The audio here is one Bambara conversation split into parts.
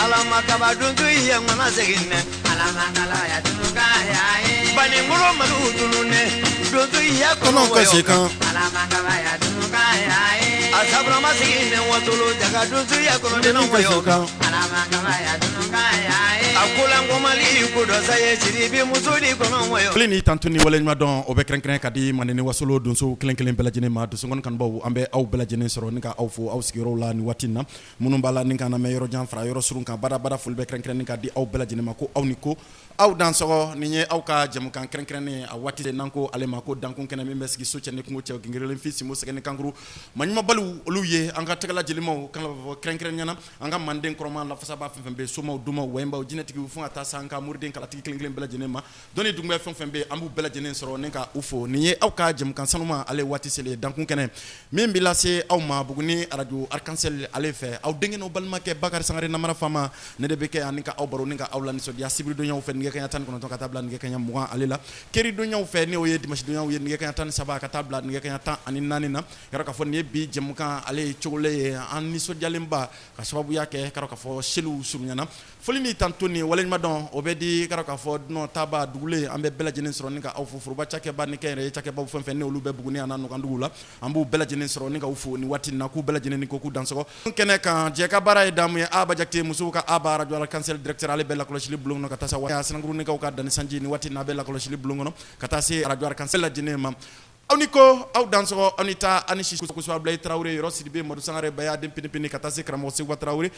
Ala kaba dun ye ŋ segin baninkolo dun Kɔnɔw ka se kan. A saburama segin waso daga duntuya Denw ka se kan. A kolankomali kodɔsa ye siribi muso kɔnɔ. Foli ni tantu ni waleɲuman dɔn, o bɛ kɛrɛnkɛrɛn ka di Manden ni Wasolo donso kelen kelen bɛɛ lajɛlen ma. Donsokɔni kanubaw, an bɛ aw bɛɛ lajɛlen sɔrɔ ni ka aw fo aw sigiyɔrɔw la ni waati in na. Minnu b'a la ni ka lamɛn yɔrɔ jan fara yɔrɔ surun kan, badabada, foli bɛ kɛrɛnkɛrɛn ka di aw bɛɛ lajɛlen ma, ko aw ni ko aw dansɔgɔ. Nin ye aw ka jɛmukan kɛrɛnkɛrɛnnen a waati, n'an ko ale ma ko dankun kɛnɛ, min bɛ sigi so cɛ ni kungo cɛ, gingelen fi sinbo sɛgɛ ni kankuru maɲumanbaliw, olu ye an ka tɛgɛla jelimaw kan fɔ kɛrɛnkɛrɛn ɲɛna. An ka manden kɔrɔma lafasaba fɛn fɛn bɛ, somaw, dumaw, wɛnbaw, jinɛtigiw, fo ka taa se an ka muruden kalatigi kelen kelen bɛɛ lajɛlen ma, dɔnni dugu bɛ fɛn fɛn bɛ, an b'u bɛɛ lajɛlen sɔrɔ ni ka u fo. Nin ye aw ka jɛmukan sanuma ale waati selen, dankun kɛnɛ, min bɛ lase aw ma Buguni arajo Arc-en-Ciel ale fɛ. Aw denkɛ n'aw balimakɛ Bakari Sangare Namara Fama, ne de bɛ kɛ ani ka aw baro ni ka aw la nisɔndiya sibiridonyaw fɛ, nɛgɛ kanɲɛ 19 ka taa bila nɛgɛ kanɲɛ 20 ale la, keridonyaw fɛ, n'o ye dimanche-donyaw ye, nɛgɛ kanɲɛ 13 ka taa bila nɛgɛ kanɲɛ 14 na. K'a k'a fɔ nin ye bi jɛmukan ale ye cogolen ye, an nisɔndiyalenba ka sababuya kɛ k'a k'a fɔ seliw surunyana. Foli ni tanto ni waleɲuman dɔn, o bɛ di k'a k'a fɔ dunan taba dugulen, an bɛ bɛɛ lajɛlen sɔrɔ ni ka aw fo, foroba cakɛba ni kɛnyɛrɛye cakɛbaw fɛn fɛn ni olu bɛ Buguni a n'a nɔkanduguw la, an b'u bɛɛ lajɛlen sɔrɔ ni ka u fo ni waati in na, k'u bɛɛ lajɛlen ni ko k'u dansɔgɔ kɛnɛ kan. Jɛ ka baara ye damu ye. Aba Jakite, musow ka aba, arajo Arc-en-Ciel directeur, ale bɛ lakɔlɔsili bulon kɔnɔ ka taa sa Sinakurunikaw ka danni sanji, ni waati in n'a bɛ lakɔlɔsili bulon kɔnɔ ka taa se arajo Arc-en-Ciel lajɛlen ma. Aw ni ko aw dansɔgɔ, aw ni taa ani si kosɛbɛ. Abulayi Tarawele, Yɔrɔ Sidibe, Madu Sangare, Baya den pinipini, ka taa se karamɔgɔ Seguba Tarawele,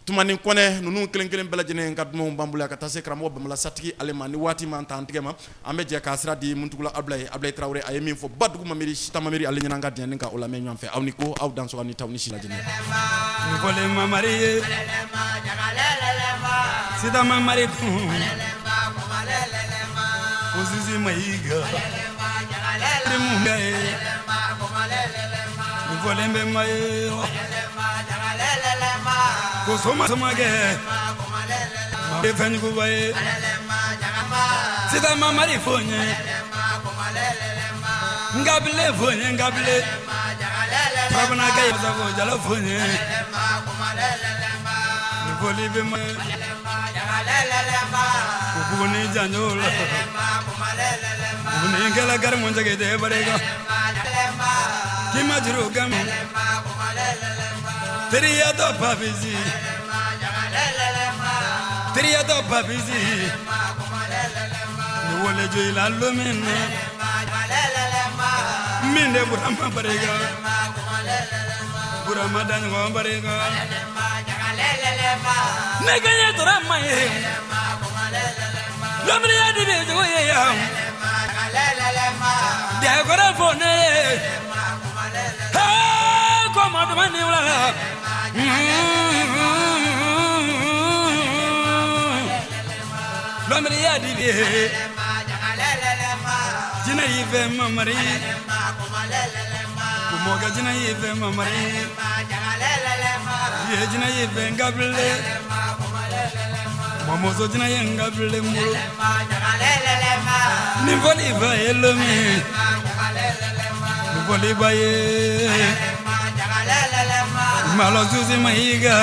Tumani Kɔnɛ, ninnu kelen kelen bɛɛ lajɛlen ka dumanw b'an bolo, ka taa se karamɔgɔ Bamala Satigi ale ma. Ni waati ma taa an tigɛ ma, an bɛ jɛ k'a sira di Muntugula Abulayi, Abulayi Tarawele. A ye min fɔ ba dugu mamiri sita mamiri ale ɲɛna, an ka diɲɛ ni ka o lamɛn ɲɔgɔn fɛ. Aw ni ko aw dansɔgɔ, ni taw ni si lajɛlen. Fɔlen mamari ye sita mamari kun ko sisi Mayiga mun bɛ ye nin fɔlen bɛ ma ye ko soma somakɛ ma ye fɛnjuguba ye sita mamari fo n ye nkabile fo n ye nkabile farabana kɛ sago jalo fo n ye nin fɔli bɛ ma ye ko Buguni janjo la Buguni kɛla garimu jɛgɛtɛ barika k'i ma juru gami teriya dɔ papisi teriya dɔ papisi ni wale jo i la don min na min de Burama barika Burama daɲɔgɔn barika ne kɛɲɛ tora ma ye laminiya di bɛ jogo ye yan dɛkɔrɔ fɔ ne ye ko ma dama ni wula laminiya di bɛ jinɛ y'i fɛ mamari ko mɔkɛ jinɛ y'i fɛ mamari ye jinɛ y'i fɛ nkabile mɔmuso jinɛ ye nkabile n bolo nin fɔli ba ye lomi nin fɔli ba ye malo susi Mayiga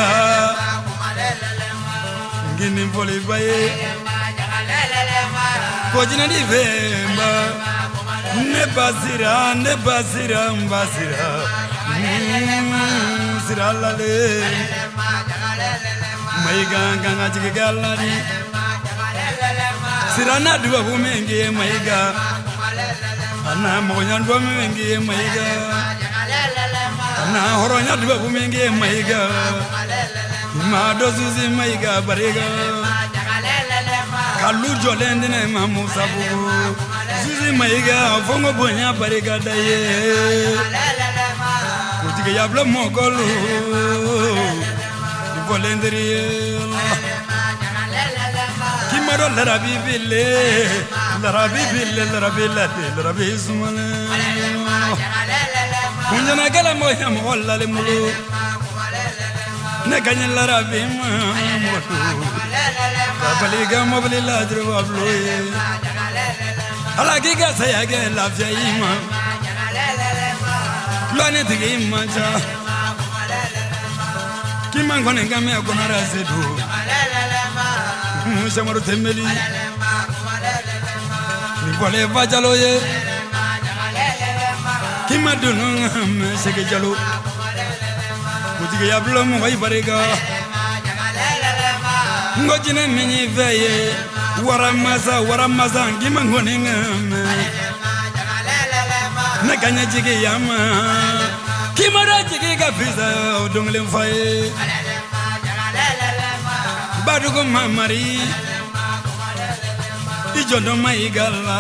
nin fɔli ba ye ko jinɛ di fɛ ba ne basira ne basira n basira sira lale Mayiga kan ka jigi la di sira na dubabu min kɛ Mayiga a na mɔgɔnya dubabu min kɛ Mayiga a na hɔrɔnya dubabu min kɛ Mayiga ma dɔ susi Mayiga barika ka lu jɔlen di ne ma Musabugu susi Mayiga fo n ko bonya barika da ye kuntigiya bila mɔgɔlu fɔlen teri ye k'i ma dɔn larabi bile larabi bile larabi lade larabi sumalen kunjanakɛla mɔgɔ ɲɛ mɔgɔ lalen bolo ne ka ɲɛ larabi ma mɔgɔ ka bali ka mɔbili lajuru bulo ye ala k'i ka saya kɛ lafiya i ma lɔnnitigi man ca. K'i ma kɔni ka mɛn kɔnɔra sedu samaru tɛmɛli ni fɔlen fa jalo ye k'i ma dunu mɛ sege jalo kotigiya bulon mɔgɔ i barika n ko jinɛ min y'i fɛ ye waramasa waramasa k'i ma kɔni ka mɛn ne ka ɲɛ jigi ya ma k'i ma da jigi ka fisa o don kelen fa ye badugu mamari i jɔndɔ ma i ga la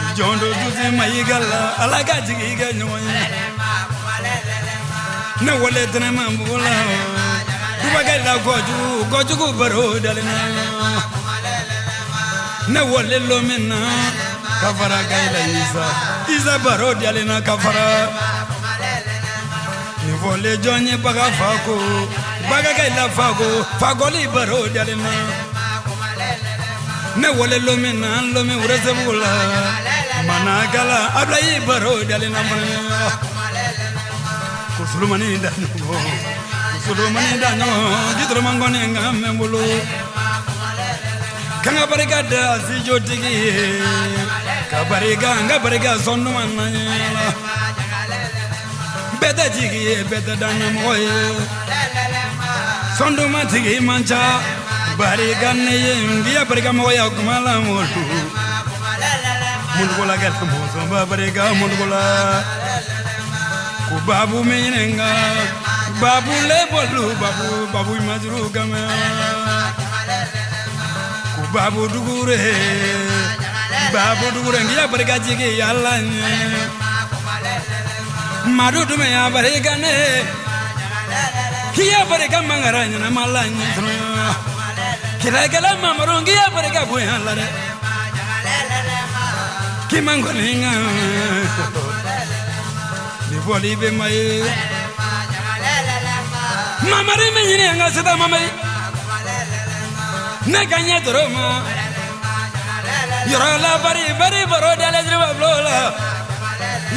i jɔndɔ dusu ma i ga la ala ka jigi kɛ ɲɔgɔn ye ne wale tɛnɛ ma bugu la dubakɛ la kɔjugu kɔjugu baro dalen na ne wale lon min na ka fara gayila isa isa baro dalen na ka fara ni fɔlen jɔn ye baga fako baga gayila fako fakɔli baro dalen na ne wale lon min na lon min wɛrɛsɛbugu la manakala abulayi baro dalen na fana ko solomani da ɲɔgɔn ko solomani da ɲɔgɔn jituruma kɔni ka mɛn bolo kan ka barika da sijotigi ye ka barika n ka barika sɔn duman na ɲɛna bɛɛ tɛ jigi ye bɛɛ tɛ danɲɛmɔgɔ ye sɔn duman tigi man ca barika ne ye n k'i ya barika mɔgɔya kuma la mɔlu mundukola kɛlɛ mɔsɔnba barika mundukola ko babu min ɲininka babu le bɔlu babu babu majuru kama ko babu dugure babu dugure n k'i ya barika jigi yala ɲɛ madu dumɛ ya barika ne k'i ya barika mangara ɲɛnama la ɲɛ kirakɛla mamadu n k'i ya barika bonya la dɛ k'i man kɔni ka ni fɔli bɛ ma ye mamari min ɲini an ka seta mamari ne ka ɲɛ dɔrɔn ma yɔrɔ la bari bari baro dalen jiriba bulon la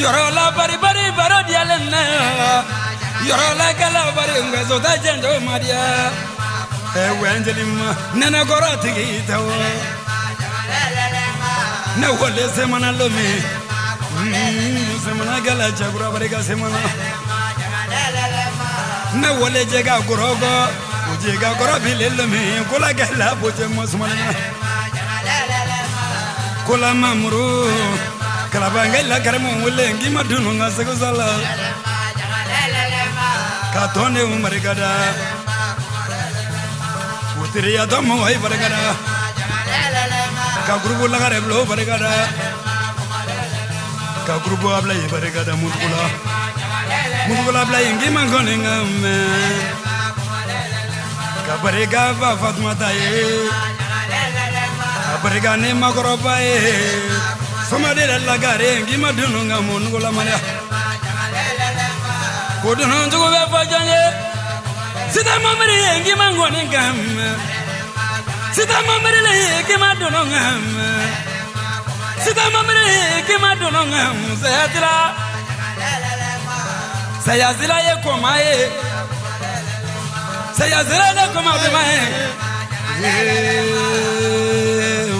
yɔrɔ la bari bari baro dalen na yɔrɔ la kala bari nkɛso tɛ jɛnjɔ mariya ɛ wɛnjeli ma nɛnɛ kɔrɔ tigi tɛ wo ne wale semana lomi semana gala cɛkura barika semana ne wale jɛgɛ kɔrɔkɔ o jɛgɛ kɔrɔ bile lomi kola gɛlɛ bocɛ masumana kola mamuru kalabankɛ la karimu wele k'i ma dunu ka segu sala ka tɔndenw barikada o teriya tɔ mɔgɔ i barikada ka gurubu lagare bulon barikada ka gurubu abila i barikada mutugula mutugula abila yen k'i ma kɔni ka mɛn ka barika fa fatumata ye ka barika ne makɔrɔba ye somaden yɛrɛ lagare k'i ma dunu ka mɔnugula mariya ko dunu jugu bɛ fɔ jɔn ye sita mamari ye k'i ma kɔni ka mɛn sita mamari le ye k'i ma dunu ka mɛn sita mamari ye k'i ma dunu ka mɛn sayasira sayasira ye kɔma ye sayasira ye kɔma duman ye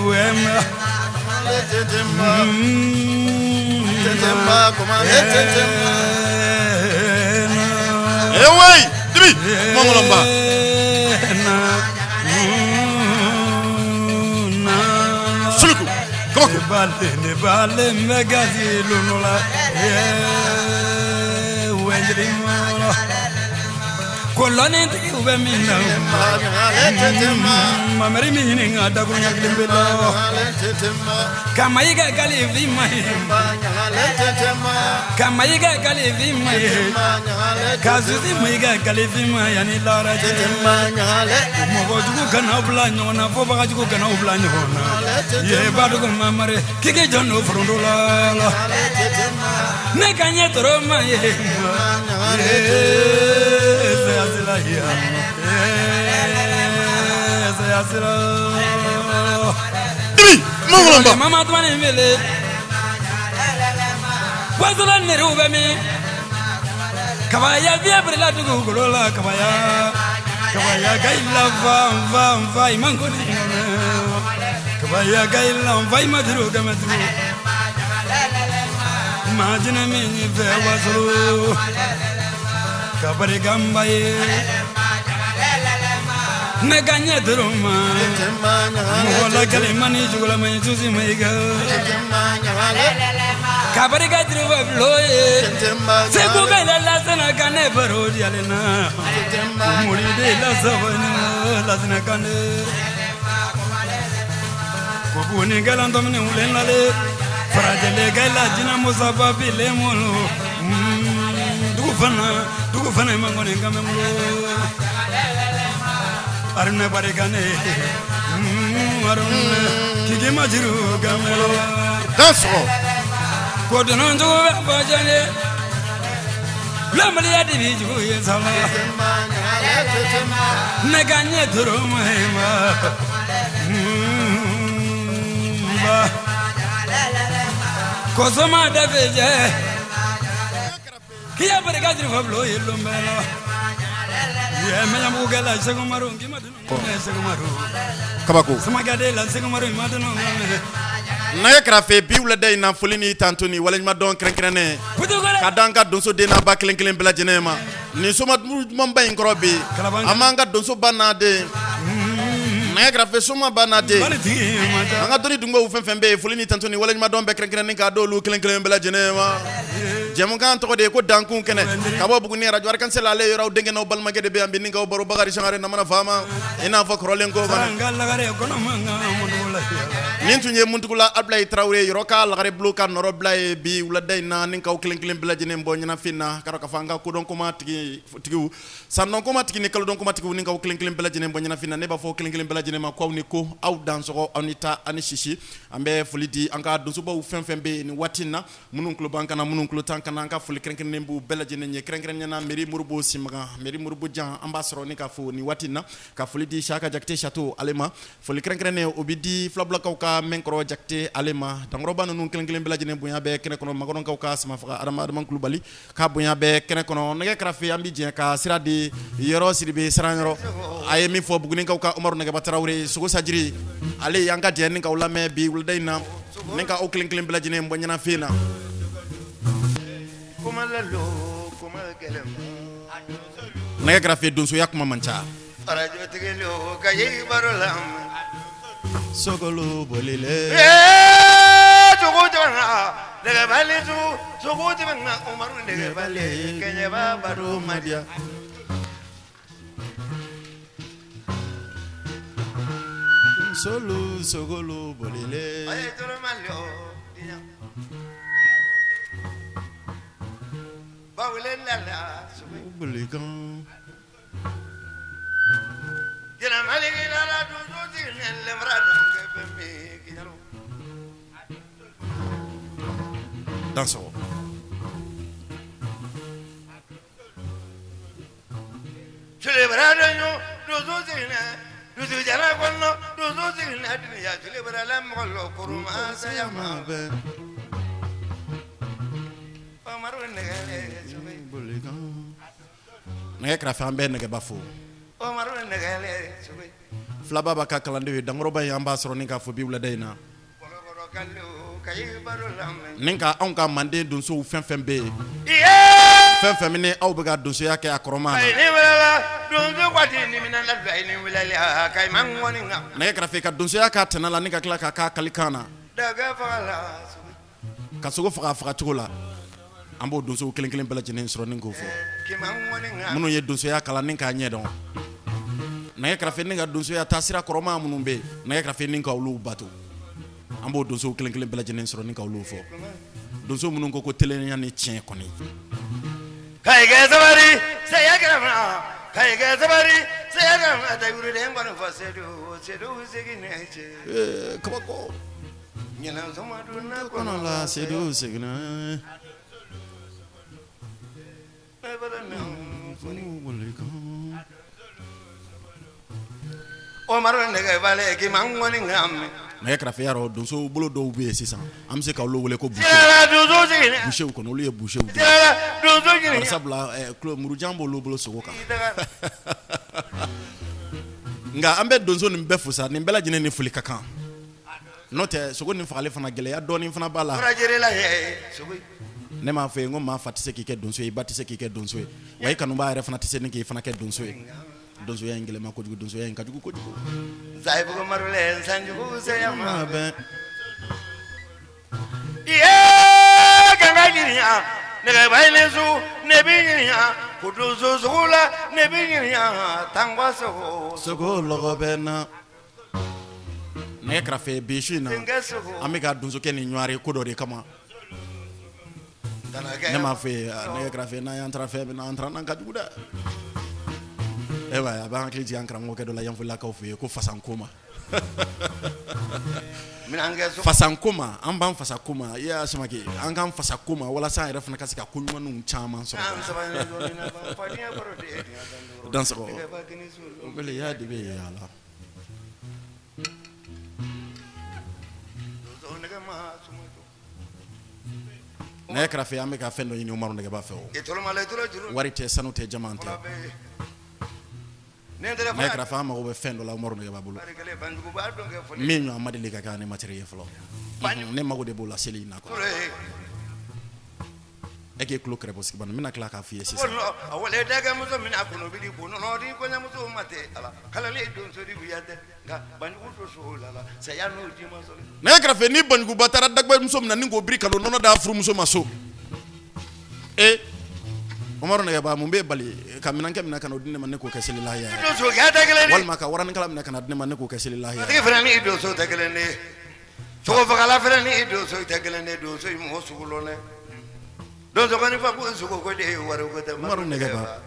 wɛmɛ Eh oui, Dibi, Mongolomba. Suluku, kabako. Ne bale ne gazi lonola wɛnjeli kolɔni tigiw bɛ min na mamari min ɲini ka dakuruɲɛ kelen bɛ la ka mayiga kalifi ma ye ka mayiga kalifi ma ye ka susi mayiga kalifi ma yanni lahara cɛ mɔgɔ jugu kana aw bila ɲɔgɔn na fo bagajugu kana aw bila ɲɔgɔn na ye badugu mamari k'i k'i jɔ n'o foronto la ne ka ɲɛ tɔrɔ ma ye sayasira ya sayasira Dibi, Mongolomba. mama tumani wele wasola neriw bɛ min Kabaya fiɲɛ birila dugukolo la kabaya kabaya kayila fa fa fa i man kɔni kabaya kayila fa i ma duru kɛmɛ duuru maa jinɛ min fɛ wasolo ka barikamba ye ne ka ɲɛ dɔrɔn ma mɔgɔ la kelen man ni jugula ma susi ma i kan ka barika jiriba bulon ye segu bɛ la lasana ka ne baro diyalen na muridi la sabani lasana kan ne ko buni galan tɔmini wulenlale farajɛle kɛla jinɛ musaba bilen mɔlɔ dugu fana ma kɔni kan bɛ bolo aruna barika ne aruna kiki ma juru kan bolo Dansɔgɔ. Ko dunanjugu bɛ fɔ jɔn ye lamaliya de bi jugu ye sala ne ka ɲɛ toro ma ye ma ba kɔsɔma da fɛ jɛ k'i ya barika jiri fɔ bulon ye lon bɛɛ la ye mɛɲamugukɛla sekumaru k'i ma dunu sekumaru Kabako. samakɛden la sekumaru i ma dunu Nɛgɛ kɛrɛfɛ bi wulada in na foli ni tanto ni waleɲumandɔn kɛrɛnkɛrɛnnen putukɔrɔ ka da an ka donso den n'a ba kelen kelen bɛɛ lajɛlen ma nin soma dumanba in kɔrɔ bi an b'an ka donsoba n'a den nɛgɛ kɛrɛfɛ somaba n'a den walitigi ma ca an ka dɔnni dungew fɛn fɛn bɛ yen foli ni tanto ni waleɲumandɔn bɛɛ kɛrɛnkɛrɛnnen k'a d'olu kelen kelen bɛɛ lajɛlen ma jɛmukan tɔgɔ de ye ko dankun kɛnɛ ka bɔ Buguni radio Arc-en-Ciel ale yɔrɔ aw denkɛ n'aw balimakɛ de bɛ yan bi ni k'aw baro Bakari Sangare namana faama i n'a fɔ kɔrɔlen ko fana an ka lagare kɔnɔ man kan mɔdugu la nin tun ye Muntugula Abulayi Tarawele yɔrɔ ka lagare bulon ka nɔrɔ bila ye bi wulada in na ni k'aw kelen kelen bɛɛ lajɛlen bɔ ɲɛnafin na ka dɔn k'a fɔ an ka kodɔnkoma tigi tigiw sandɔnkoma tigi ni kalodɔnkoma tigiw ni k'aw kelen kelen bɛɛ lajɛlen bɔ ɲɛnafin na ne b'a fɔ kelen kelen bɛɛ lajɛlen ma ko aw ni ko aw dansɔgɔ aw ni ta ani sisi an bɛ foli di an ka donsobaw fɛn fɛn bɛ yen nin waati in na minnu tulo b'an kana minnu tulo t'an kana an ka foli kɛrɛnkɛrɛnnen b'u bɛɛ lajɛlen ye kɛrɛnkɛrɛnnenya na Meri Moribo Simaga Meri Moribo Jan an b'a sɔrɔ ni ka fo nin waati in na ka foli di Saka Jakite Sato ale ma foli kɛrɛnkɛrɛnnen o bɛ di filabulakaw ka mɛnkɔrɔ Jakite ale ma dankɔrɔba ninnu kelen kelen bɛɛ lajɛlen bonya bɛ kɛnɛ kɔnɔ makɔnɔkaw ka samafaga Adama Adama Kulubali ka bonya bɛ kɛnɛ kɔnɔ nɛgɛ kɛrɛfɛ an bɛ jɛ ka sira di Yɔrɔ Sidibe Saranyɔrɔ a ye min fɔ Bugunikaw ka Umaru Nɛgɛba Tarawele sogo sajiri ale y'an ka jɛ ni k'aw lamɛn bi wulada in na ni ka aw kelen kelen bɛɛ lajɛlen bɔ ɲɛnafin na nɛgɛ kɛrɛfɛ donsoya kuma man ca sogolo bolilen solu sogolo bolilen bolikan dansɔgɔ nɛgɛ kɛrɛfɛ an bɛ nɛgɛba fo filaba b'a ka kalandenw ye dankɔrɔba in an b'a sɔrɔ ni k'a fɔ bi wulada in na ni ka anw ka manden donsow fɛn fɛn bɛ yen fɛn fɛn min aw bɛ ka donsoya kɛ a kɔrɔma nɛgɛ kɛrɛfɛ ka donsoya k'a tɛnɛ la ni ka tila k'a k'a kalikan na ka sogo faga faga cogo la an b'o donsow kelen kelen bɛɛ lajɛlen sɔrɔ ni k'o fɔ minnu ye donsoya kalan ni k'a ɲɛdɔn nɛgɛ kɛrɛfɛ ni ka donsoya taasira kɔrɔma minnu bɛ yen nɛgɛ kɛrɛfɛ ni ka olu bato an b'o donsow kelen kelen bɛɛ lajɛlen sɔrɔ ni ka olu fɔ donso minnu ko ko telenya ni tiɲɛ kɔni kabako kɔnɔ la sedu seginna nɛgɛ kɛrɛfɛ y'a dɔn donso bolo dɔw bɛ yen sisan an bɛ se ka olu wele ko boucher kɔni olu ye boucherw de ye. Donso ɲini Sabula murujan b'olu bolo sogo kan. Nka an bɛ donso nin bɛɛ fo sa, nin bɛɛ lajɛlen ni foli ka kan. N'o tɛ sogo nin fagali fana gɛlɛya dɔɔnin fana b'a la. Ne m'a fɔ ye n ko maa fa tɛ se k'i kɛ donso ye, i ba tɛ se k'i kɛ donso ye, wa i kanubaa yɛrɛ fana tɛ se ni k'i fana kɛ donso ye. Donsoya in gɛlɛma kojugu, donsoya in ka jugu kojugu. Ko donso sogo la ne bɛ ɲininka tangwa sogo sogo lɔgɔ bɛ na. Nɛgɛ kɛrɛfɛ bi su in na, an bɛ ka donsokɛ ni ɲɔgɔnre ko dɔ de kama. Ne m'a fɔ ye, nɛgɛ kɛrɛfɛ n'an y'an taara fɛn min na, an taara n'an ka jugu dɛ. E a b'an hakili jigin an karamɔgɔkɛ dɔ la Yanfolilakaw fɛ yen ko Fasankoma. Fasankoma, an b'an fasa koma, i y'a Samake, an k'an fasa koma walasa an yɛrɛ fana ka se ka ko ɲumanw caman sɔrɔ. Dansɔgɔ. Wele de bɛ yaala. Nɛgɛ kɛrɛfɛ an bɛ ka fɛn dɔ ɲini Umaru Nɛgɛba fɛ o. Wari tɛ, sanu tɛ, jaman tɛ. Nɛgɛ kɛrɛfɛ an mago bɛ fɛn dɔ la Umaru Nɛgɛba bolo. Min ɲɔgɔn ma deli ka kɛ animateur ye fɔlɔ. Ne mago de b'o la seli in na quoi. E k'i tulo kɛrɛbɔ sigi bani, n bɛna tila k'a f'i ye sisan. A wale dɛgɛmuso min a kɔnɔ bili ko nɔnɔ di kɔɲɔmuso ma tɛ ala kalalen donso di tɛ nka banjugu to so la la saya n'o ji ma sɔrɔ. Nɛgɛ kɛrɛfɛ ni banjuguba taara dagbɛmuso minɛ ni k'o biri ka don nɔnɔ d'a furumuso ma so. E Umaru Nɛgɛba, mun b'e bali ka minankɛ minɛ ka n'o di ne ma ne k'o kɛ seli lahiya ye? Donsokɛ tɛ kelen ye. Walima ka waranikala minɛ ka na di ne ma ne k'o kɛ seli lahiya ye. Matigi fana ni donso tɛ kelen ye. Sogo fagala fana ni donso tɛ kelen ye. Donso ye mɔgɔ sugu lɔn dɛ. Donso kɔni fa ko sogo ko de ye wari ko tɛ. Umaru Nɛgɛba,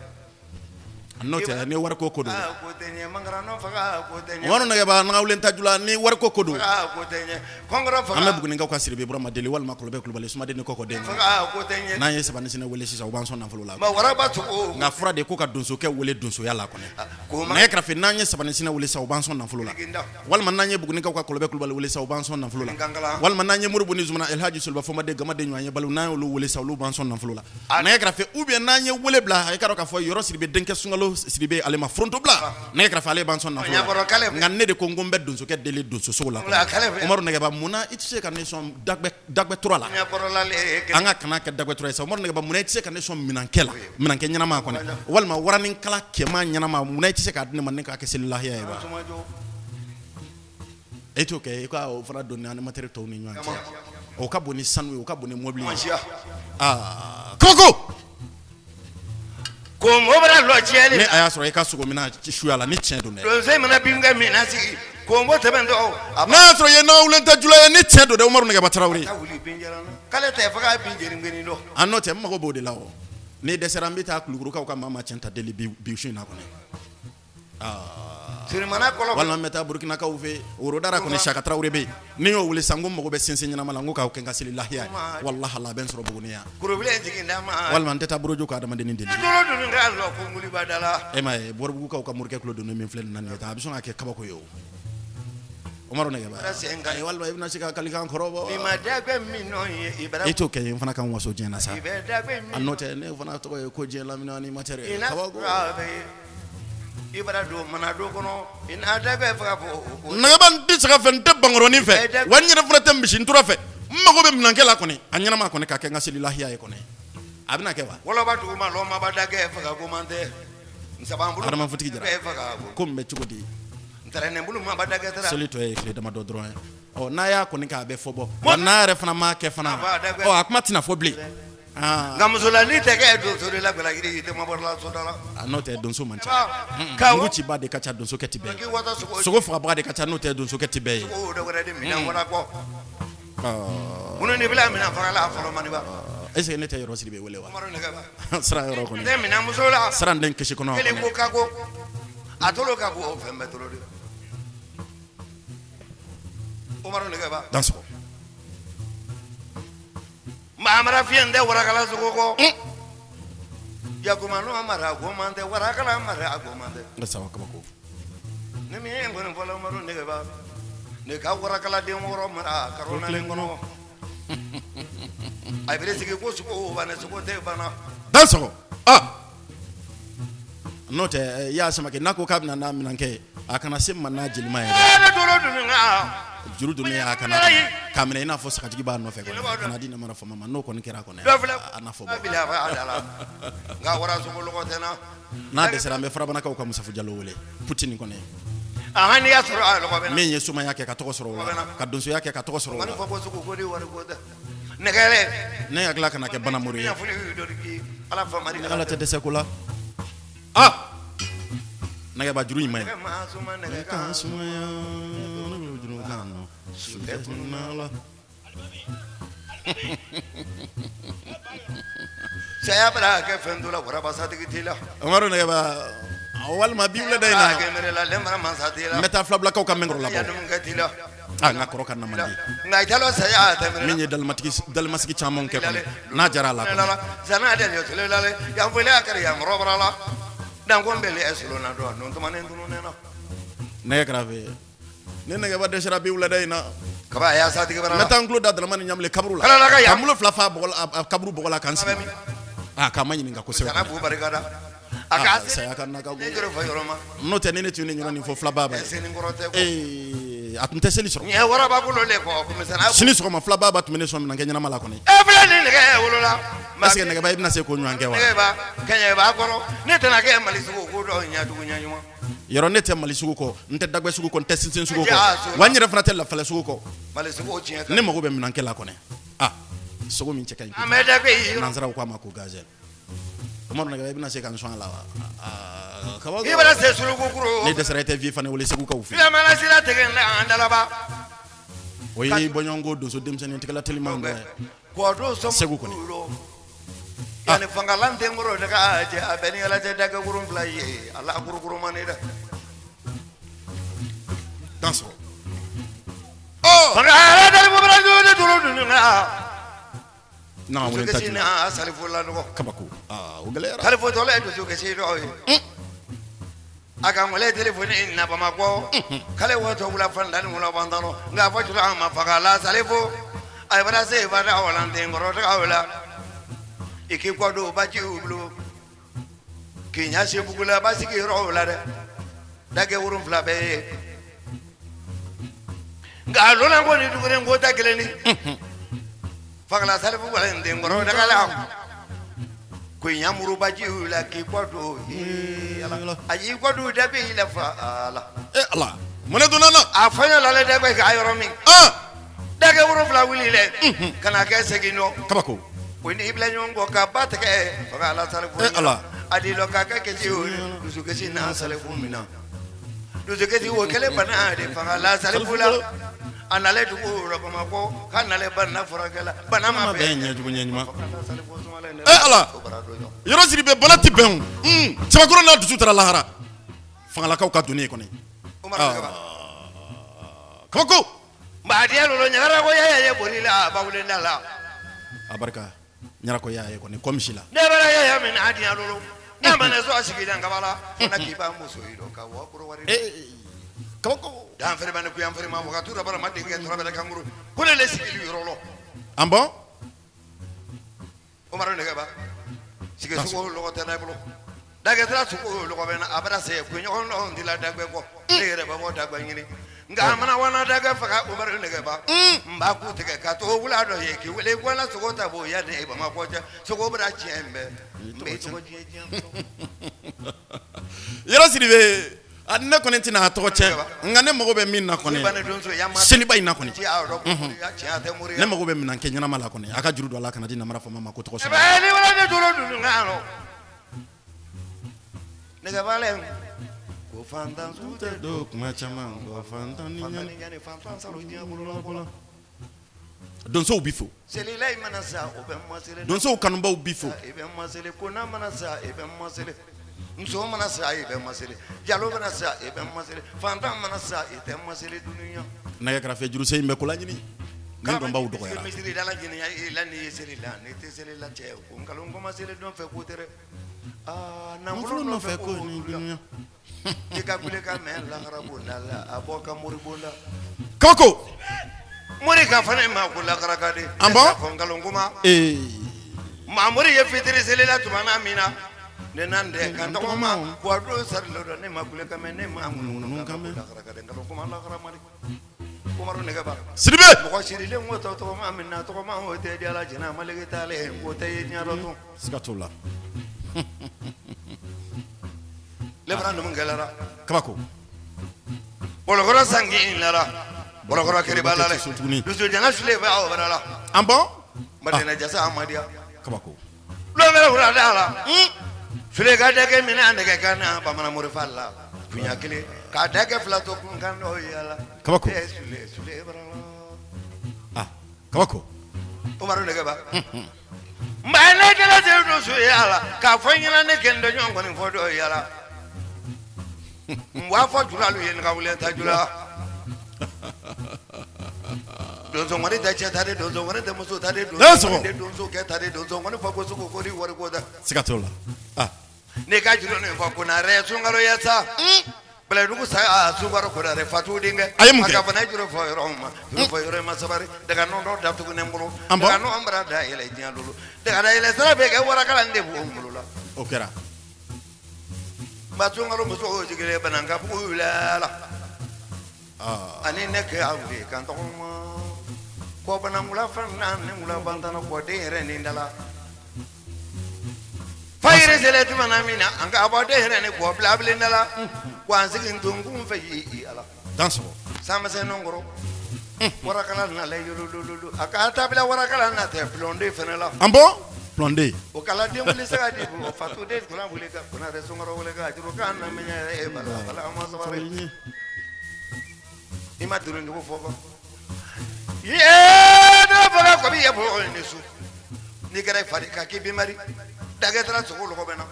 n'o tɛ ni wariko ko don. Ko tɛ ɲɛ mankaranɔ faga ko tɛ ɲɛ. Umaru Nɛgɛba, n'an tajula ni wariko ko don. Ko tɛ ɲɛ kɔnkɔrɔ faga. An bɛ Bugunikaw ka Siribe Burama deli walima Kɔlɔbɛ Kulubali Sumaden ni Kɔkɔden. Faga ko tɛ ɲɛ. N'an ye Sabani Sinɛ wele sisan u b'an sɔn nafolo la. Ma waraba sogo. Nka fura de ko ka donsokɛ wele donsoya la kɔni. Nɛgɛ kɛrɛfɛ n'an ye Sabani Sinɛ wele sisan u b'an sɔn nafolo la. Walima n'an ye Bugunikaw ka Kɔlɔbɛ Kulubali wele sisan u b'an sɔn nafolo la. Walima n'an ye Moribo ni Zumana Elhaji Soliba Fɔnba Gamaden ɲɔgɔn ye balo n'an y'olu wele sisan olu b'an sɔn nafolo la. Nɛgɛ kɛrɛfɛ ou bien n'an ye wele bila i k'a dɔn k'a fɔ Yɔrɔ Sidibe denkɛ Sunkalo Sidibe ale ma foronto bila nɛgɛ kɛrɛfɛ ale b'an sɔn nafolo la. Nka ne de ko n ko n bɛ donsokɛ deli donsosogo la. Umaru Nɛgɛba, munna i tɛ se ka ne sɔn dagbɛ tura la? An ka kana kɛ dagbɛ tura ye sa. Umaru Nɛgɛba, munna i tɛ se ka ne sɔn minankɛ la, minankɛ ɲɛnama kɔni, walima waranikala cɛman ɲɛnama, munna i tɛ se k'a di ne ma ne k'a kɛ seli lahiya ye wa? E t'o kɛ i ka o fana don ni animateur tɔw ni ɲɔgɔn cɛ. O ka bon ni sanu ye, o ka bon ni mobili ye. Aa kabako! Ko mɔgɔ bɛ lɔ tiɲɛli. Ni a y'a sɔrɔ i ka sogo minɛ suya la ni tiɲɛ don dɛ. Donso mana binkɛ min na sigi ko tɛmɛ dɔ. N'a y'a sɔrɔ i ye nawulen tɛ jula ye ni tiɲɛ don dɛ Umaru Nɛgɛba Tarawele. K'ale tɛ faga bin jeni geni dɔn. A n'o tɛ n mago b'o de la o. N'i dɛsɛra n bɛ taa Kulukorokaw ka maa cɛn ta deli bi su in na kɔni. Walima n bɛ taa Burukinakaw fɛ Worodara kɔni Saka Tarawele bɛ yen ni n y'o wele sisan ko n mago bɛ sinsin ɲɛnama la n ko k'aw kɛ n ka seli lahiya ye walahi a bɛ n sɔrɔ Buguni yan walima n tɛ taa Buruju ka adamadennin deli e m'a ye Bɔribugukaw ka morikɛ tulo donnen min filɛ nin na nin ye tan a bɛ sɔn ka kɛ kabako ye o Umaru Nɛgɛba walima i bɛna se ka kalikan kɔrɔbɔ i t'o kɛ n fana ka n waso diɲɛ na sa a n'o tɛ ne fana tɔgɔ ye ko diɲɛ lamini animateur ye kabako I bara don mana don kɔnɔ i n'a da bɛ faga fɔ Nɛgɛba n tɛ saga fɛ n tɛ bankɔrɔnin fɛ wa n yɛrɛ fana tɛ misi ntura fɛ n mago bɛ minankɛ la kɔni a ɲɛnama kɔni ka kɛ n ka seli lahiya ye kɔni a bɛna kɛ wa wɔlɔba duguma lɔmaba dakɛ faga ko man tɛ nsabanbulu Adama Futigi Jara bɛɛ faga ko min bɛ cogo di ntɛrɛnɛbulu maba dakɛ tɛra seli tɔ ye tile damadɔ dɔrɔn ye ɔ n'a y'a kɔni k'a bɛ fɔ bɔ wa n'a yɛrɛ fana m'a kɛ fana ɔ a kuma tɛna fɔ bilen nka musolani tɛ kɛ donso de la jalakiri tɛ mabɔla soda la n'o tɛ donso man ca mugu ciba de ka ca donsokɛ tɛ bɛɛ ye sogo fagabaga de ka ca n'o tɛ donsokɛ tɛ bɛɛ ye dɔ wɛrɛ de minɛn wara kɔ minnu de bila minɛn fagala fɔlɔ maniba est ce que ne tɛ Yɔrɔ Sidibe wele wa Umaru Nɛgɛba sira yɔrɔ kɔni tɛ minɛn muso la sira den kisi kɔnɔ kelen ko kako a tolo ka bon o fɛn bɛɛ tolo de Umaru Nɛgɛba dansɔgɔ Maa fiɲɛ tɛ warakala sogo kɔ jakuma n'o mara ko man tɛ warakala mara ko man tɛ n sawa kabako ni min ye nkɔni fɔlɔ Umaru Nɛgɛba ne ka warakala den wɔɔrɔ mara karo naani kɔnɔ a bɛ sigi ko sogo banna sogo tɛ banna Dansɔgɔ. Ah, n'o tɛ i y'a Samakɛ, n'a ko k'a bɛna n'a minankɛ ye, a kana se ma n'a jelima ye. Juru don a kana k'a minɛ i n'a fɔ sagajigi b'a nɔfɛ, kana di namara faama ma. N'o kɔni kɛra kɔni, a n'a fɔ n'a dɛsɛra, an bɛ farabanakaw ka Musafu Jalo wele Putini kɔni, min ye somaya kɛ ka tɔgɔ sɔrɔ o la, ka donsoya kɛ ka tɔgɔ sɔrɔ o la. Ne hakili kana kɛ banamori ye. Ala tɛ dɛsɛ ko la. Ah, nɛgɛba juru ɲuman ye. Sumaya juru kan nɔ. Saya bara kɛ fɛn dɔ la, warabasatigi t'i la. Umaru Nɛgɛba, walima bi wulada in na, n bɛ taa filabilakaw ka mɛnkɔrɔ labɔ. Ah, n ka kɔrɔ ka na man di. Nka i t'a saya tɛ. Min ye dalimasigi caman kɛ kɔni, n'a jara a la kɔni. Zana de yan foli a kɛra yan kɔrɔbara la dan ko bɛ solonna dɔn nɔntɔmani tununnen na. Nɛgɛ kɛrɛfɛ, ne nɛgɛba dɛsɛra bi wulada in na. Kaba a y'a satigi bara. N bɛ taa n tulo da Daramani Ɲamile kaburu la, ka n bolo fila fa bɔgɔ la, kaburu bɔgɔ la, ka n sigi. A k'a ma ɲininka kosɛbɛ. Kana b'u barika da. A ka saya ka na ka n'o tɛ ni ne tun ye nin yɔrɔ nin fɔ filababa ye, ee, a tun tɛ seli sɔrɔ. Nin ye waraba bolo le kɔ. Sini sɔgɔma filababa tun bɛ ne sɔn minɛnkɛ ɲɛnama la kɔni. E filɛ nin nɛgɛ wolola. Est-ce que nɛgɛba, i bɛna se k'o ɲɔgɔn kɛ wa? Nɛgɛba kɛɲɛba kɔrɔ, ne tɛna kɛ Mali sugu ko dɔ ɲɛjugu ɲɛɲuman. Yɔrɔ ne tɛ Mali sugu kɔ, n tɛ dagbɛ sugu kɔ, n tɛ sinsin sugu kɔ, wa n yɛrɛ fana tɛ lafalɛ sugu kɔ. Mali sugu tiɲɛ. Ne mago bɛ minɛnkɛ la kɔni. Ah, sogo min cɛ ka ɲi. Nansaraw k'a ma ko gazelle. Umaru Nɛgɛba, i bɛna se ka n sɔn a la wa? Kabako. I bɛna se suruku kuru. Ne dɛsɛra, i tɛ vie fana wele Segukaw fɛ. Filamana sira tigɛ an dalaba. O ye bɔɲɔgɔnko donso denmisɛnnin tɛgɛla teliman dɔ ye. Kɔdon sɔn. Segu kɔni. Yanni fangalan den kɔrɔ ne ka jɛ a bɛɛ ni Ala cɛ dakɛ kurun fila ye ala kurukuru man di dɛ. Dansɔgɔ. Fanga ala dali ko bara joli tulu dunu na. N'a wele ta Dusukasi na salifu la nɔgɔ. Kabako. Aa, o gɛlɛyara. Salifu tɔlɛ ye dusukasi dɔ ye. A ka wele telefɔni na Bamakɔ. K'ale watɔ wula fan da ni wula fan tɔnɔ. Nka fɔ juru a ma faga la salifu. A bɔra se ba da wala den kɔrɔ tagaw la. I k'i kɔ don bajiw bolo. K'i ɲɛsin bugula basigi yɔrɔw la dɛ. Dakɛ wolonfila bɛɛ ye. Nka a lona ko ni duguden ko tɛ kelen ni. Fagala salifu wala den kɔrɔ daga la. Ko ɲamuru bajiw la k'i kɔ don. Ee ala. A y'i kɔ don da bɛ la fa ala. E Ala, mun donna na? A fɔɲɔ lalen dɛ bɛ k'a yɔrɔ min. Dakɛ wolonfila wuli dɛ. Ka na kɛ segin nɔ. Kabako. O ni bila ɲɔgɔn kɔ ka ba tigɛ fagala salifu. E Ala. A di lɔ k'a kɛ kesi o dusukasi n'a salifu min na. Dusukasi o kɛlen bana de fagala salifu la. A nalen dugu la Bamakɔ k'a nalen bana furakɛ la bana ma bɛn bɛn. Ɲɛjugu ɲɛɲuman. E Ala, yɔrɔ siri bɛ bana tɛ bɛn o. Cɛbakɔrɔ n'a dusu taara lahara. Fangalakaw ka donni ye kɔni. Kabako. Baadiya lolo ɲagara ko yaya ye boli la bawulenda la. A barika ɲarako y'a ye kɔni kɔmisi la. Ne bɛra yaya min a diya lolo. N'a mana so a sigilen kaba la. Fo na k'i ba muso yi dɔn ka wɔ koro wari. Ee, kabako. Dan fere bani kuyan fere ma wakatu da bara ma denkɛ tora bɛrɛ kankuru. Ko ne le sigili yɔrɔ lɔ. An bɔn? Umaru Nɛgɛba. Sigi sugu lɔgɔ tɛ n'a bolo. Dakɛ sira sugu lɔgɔ bɛ na a bɛna se kunɲɔgɔn dɔ ti la dagbɛ kɔ. Ne yɛrɛ bɛ bɔ dagbɛ ɲini. Nka a mana wana dagbɛ faga Umaru Nɛgɛba. N b'a ku tigɛ ka to wula dɔ ye k'i wele ko ala sogo ta b'o yanni Bamakɔ cɛ. Sogo bɛna tiɲɛ n bɛ. N bɛ tɔgɔ diɲɛ diɲɛ. Yɔrɔ Sidibe, a ne kɔni tɛna a tɔgɔ tiɲɛ, nka ne mago bɛ min na kɔni, seliba in na kɔni, ne mago bɛ minɛnkɛ ɲɛnama la kɔni. A ka juru don a la, kana di namara faama ma ko tɔgɔ sɔrɔ. Ni wala ne tolo dunu kan rɔ. Nɛgɛbalen ko fantan su tɛ don kuma caman ko fantan ni ɲani ɲani fantan salo diɲɛ bolo la. Donsow bi fo. Selila i mana sa o bɛ masele. Donsow kanubaw bi fo. I bɛ masele kona mana sa i bɛ masele. Muso mana sa i bɛ masele. Jalo mana sa i bɛ masele. Fantan mana sa i tɛ masele dunuya. Nɛgɛ kɛrɛfɛ jurusen in bɛ ko laɲini. Ni dɔnbaw dɔgɔyara. Misiri da la jɛnɛya i la n'i ye seli la n'i tɛ seli la cɛ ko nkalon ko ma seli dɔn fɛ ko tɛ dɛ. Aa nafolo nɔfɛ ko ni dunuya. I ka kule ka mɛn lahara bonda la a bɔ ka mori bonda. Kabako. Mori ka fana ma ko lahara ka di. Ah bon? Ko nkalon kuma. Ee. Mamori ye fitiri seli la tuma na min na ne nan dɛ kan tɔgɔma wa don sari dɔ ne ma kule ka mɛn ne ma ŋunuŋunu kan mɛn lakara ka den kalo kuma lakara mari Umaru Nɛgɛba Sidibe mɔgɔ sirilen ko tɔ tɔgɔma min na tɔgɔma o tɛ di ala jɛnɛ malege t'ale ko tɛ ye diɲɛ dɔ tun siga t'o la lɛfara numu kɛlɛra kabako bɔlɔkɔrɔ sanki lara bɔlɔkɔrɔ kiriba la tuguni. dusu jana sule bɛ aw bara la an bɔn madina jasa amadiya kabako lɔbɛrɛ wula da la sule ka dɛgɛ minɛ a nɛgɛ kan na bamanan morifa la kunya kelen k'a dɛgɛ fila to kun kan dɔ yala Kabako. Eh, sule sule bara la ah kabako Umaru Nɛgɛba nba ne kɛra se dusu yala k'a fɔ n ɲɛna ne kɛ n dɔɲɔgɔn kɔni fɔ dɔ yala n b'a fɔ julalu ye n ka wuli ta jula donso kɔni tɛ cɛ ta de donso kɔni tɛ muso ta de donso kɔni tɛ donso kɛ ta de donso kɔni fa ko sogo ko ni wari ko tɛ siga t'o la ah ne ka juru nin fɔ konarɛ sunkalo ye sa bɛlɛdugu sa sunkalo konarɛ fatu denkɛ A ye mun kɛ? a ka fana juru fɔ yɔrɔ ma juru fɔ yɔrɔ ma sabari daga nɔntɔ datugu ne bolo An bɔ? daga nɔn bara da yɛlɛ diɲɛ lolo daga da yɛlɛ sira bɛ kɛ warakala de b'o bolo la o kɛra nka sunkalo muso sigilen banankabugu la la ah ani ne kɛ a wuli kan tɔgɔma kɔ banangula fɛn na ne wula bantana kɔ den yɛrɛ nin da la fayiri selen tuma na min na an ka bɔ den yɛrɛ ni kɔ bila bilen da la ko an sigi ntunkun fɛ yi ala dansɔgɔ sanmisɛnnin kɔrɔ warakala nalen yolololo a ka tabila warakala na tɛ bulonde fɛnɛ la an bɔn plɔnde o kala den wuli se ka di o fatu den kunna wuli ka kunna yɛrɛ sunkaro wuli ka juru kan na mɛn yɛrɛ e bala bala an ma sabari i ma dununjugu fɔ ba yee ne faga kɔmi ye bɔ ni su n'i kɛra i fari ka k'i binbari dagɛ taara sogo lɔgɔ bɛ na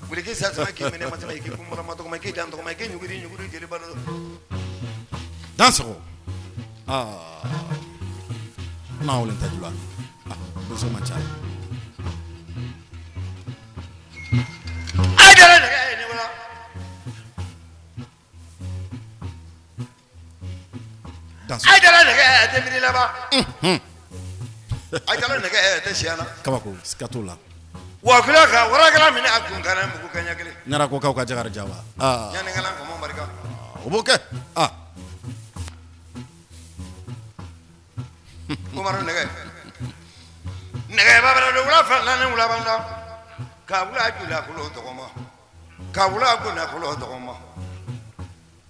wuli k'i sa sama k'i minɛ ma sama k'i kunbara ma tɔgɔma k'i dan tɔgɔma k'i ɲuguri ɲuguri jeliba dɔ dansɔgɔ ah n'a wolo tɛ jula ah donso man ca a jara nɛgɛ ye ne wala dansɔgɔ a jara nɛgɛ tɛ miiri laban a jara nɛgɛ tɛ siya la kabako siga t'o la wa kila ka warakala minɛ a kun kana mugu kɛ ɲɛ kelen ɲara ko k'aw ka jagara jawa ah ɲanikala kɔmɔ barika o b'o kɛ ah Umaru nɛgɛ nɛgɛ babara don wula fɛ naani wula banda ka wula jula kolo tɔgɔma ka wula gona kolo tɔgɔma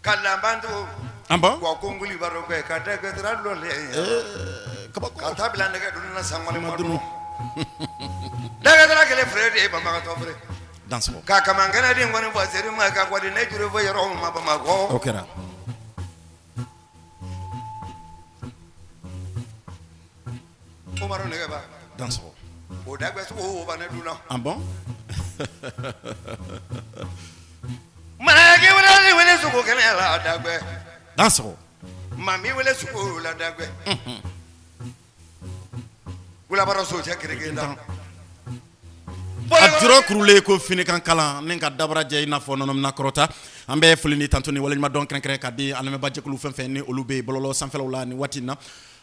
ka labancogo an bɔn wa konguli baro kɛ ka dɛgɛ tara lɔlen kabako ka taa bila nɛgɛ dun na sanwale ma Ma dun dun. dɛgɛ tara kelen feere de ye banbagatɔ feere dansɔgɔ ka kaman kɛnɛ den kɔni fɔ seri ma ka kɔdi ne juru fɔ yɔrɔ ma Bamakɔ o kɛra Umaru nɛgɛba dansɔgɔ o dagɛ sugu o ba ne dun na an bɔn manakɛ wele ni wele sogo kɛnɛ la dagɛ dansɔgɔ maa mi wele sogo la dagɛ wulabara so cɛ kereke da a jurɔ kurulen ko finikan kalan ni ka dabara jɛ i n'a fɔ nɔnɔmina kɔrɔta an bɛ foli ni tanto ni waleɲuman dɔn kɛrɛnkɛrɛn ka di an lamɛnbaajɛkulu fɛn fɛn ni olu bɛ bɔlɔlɔ sanfɛlaw la nin waati in na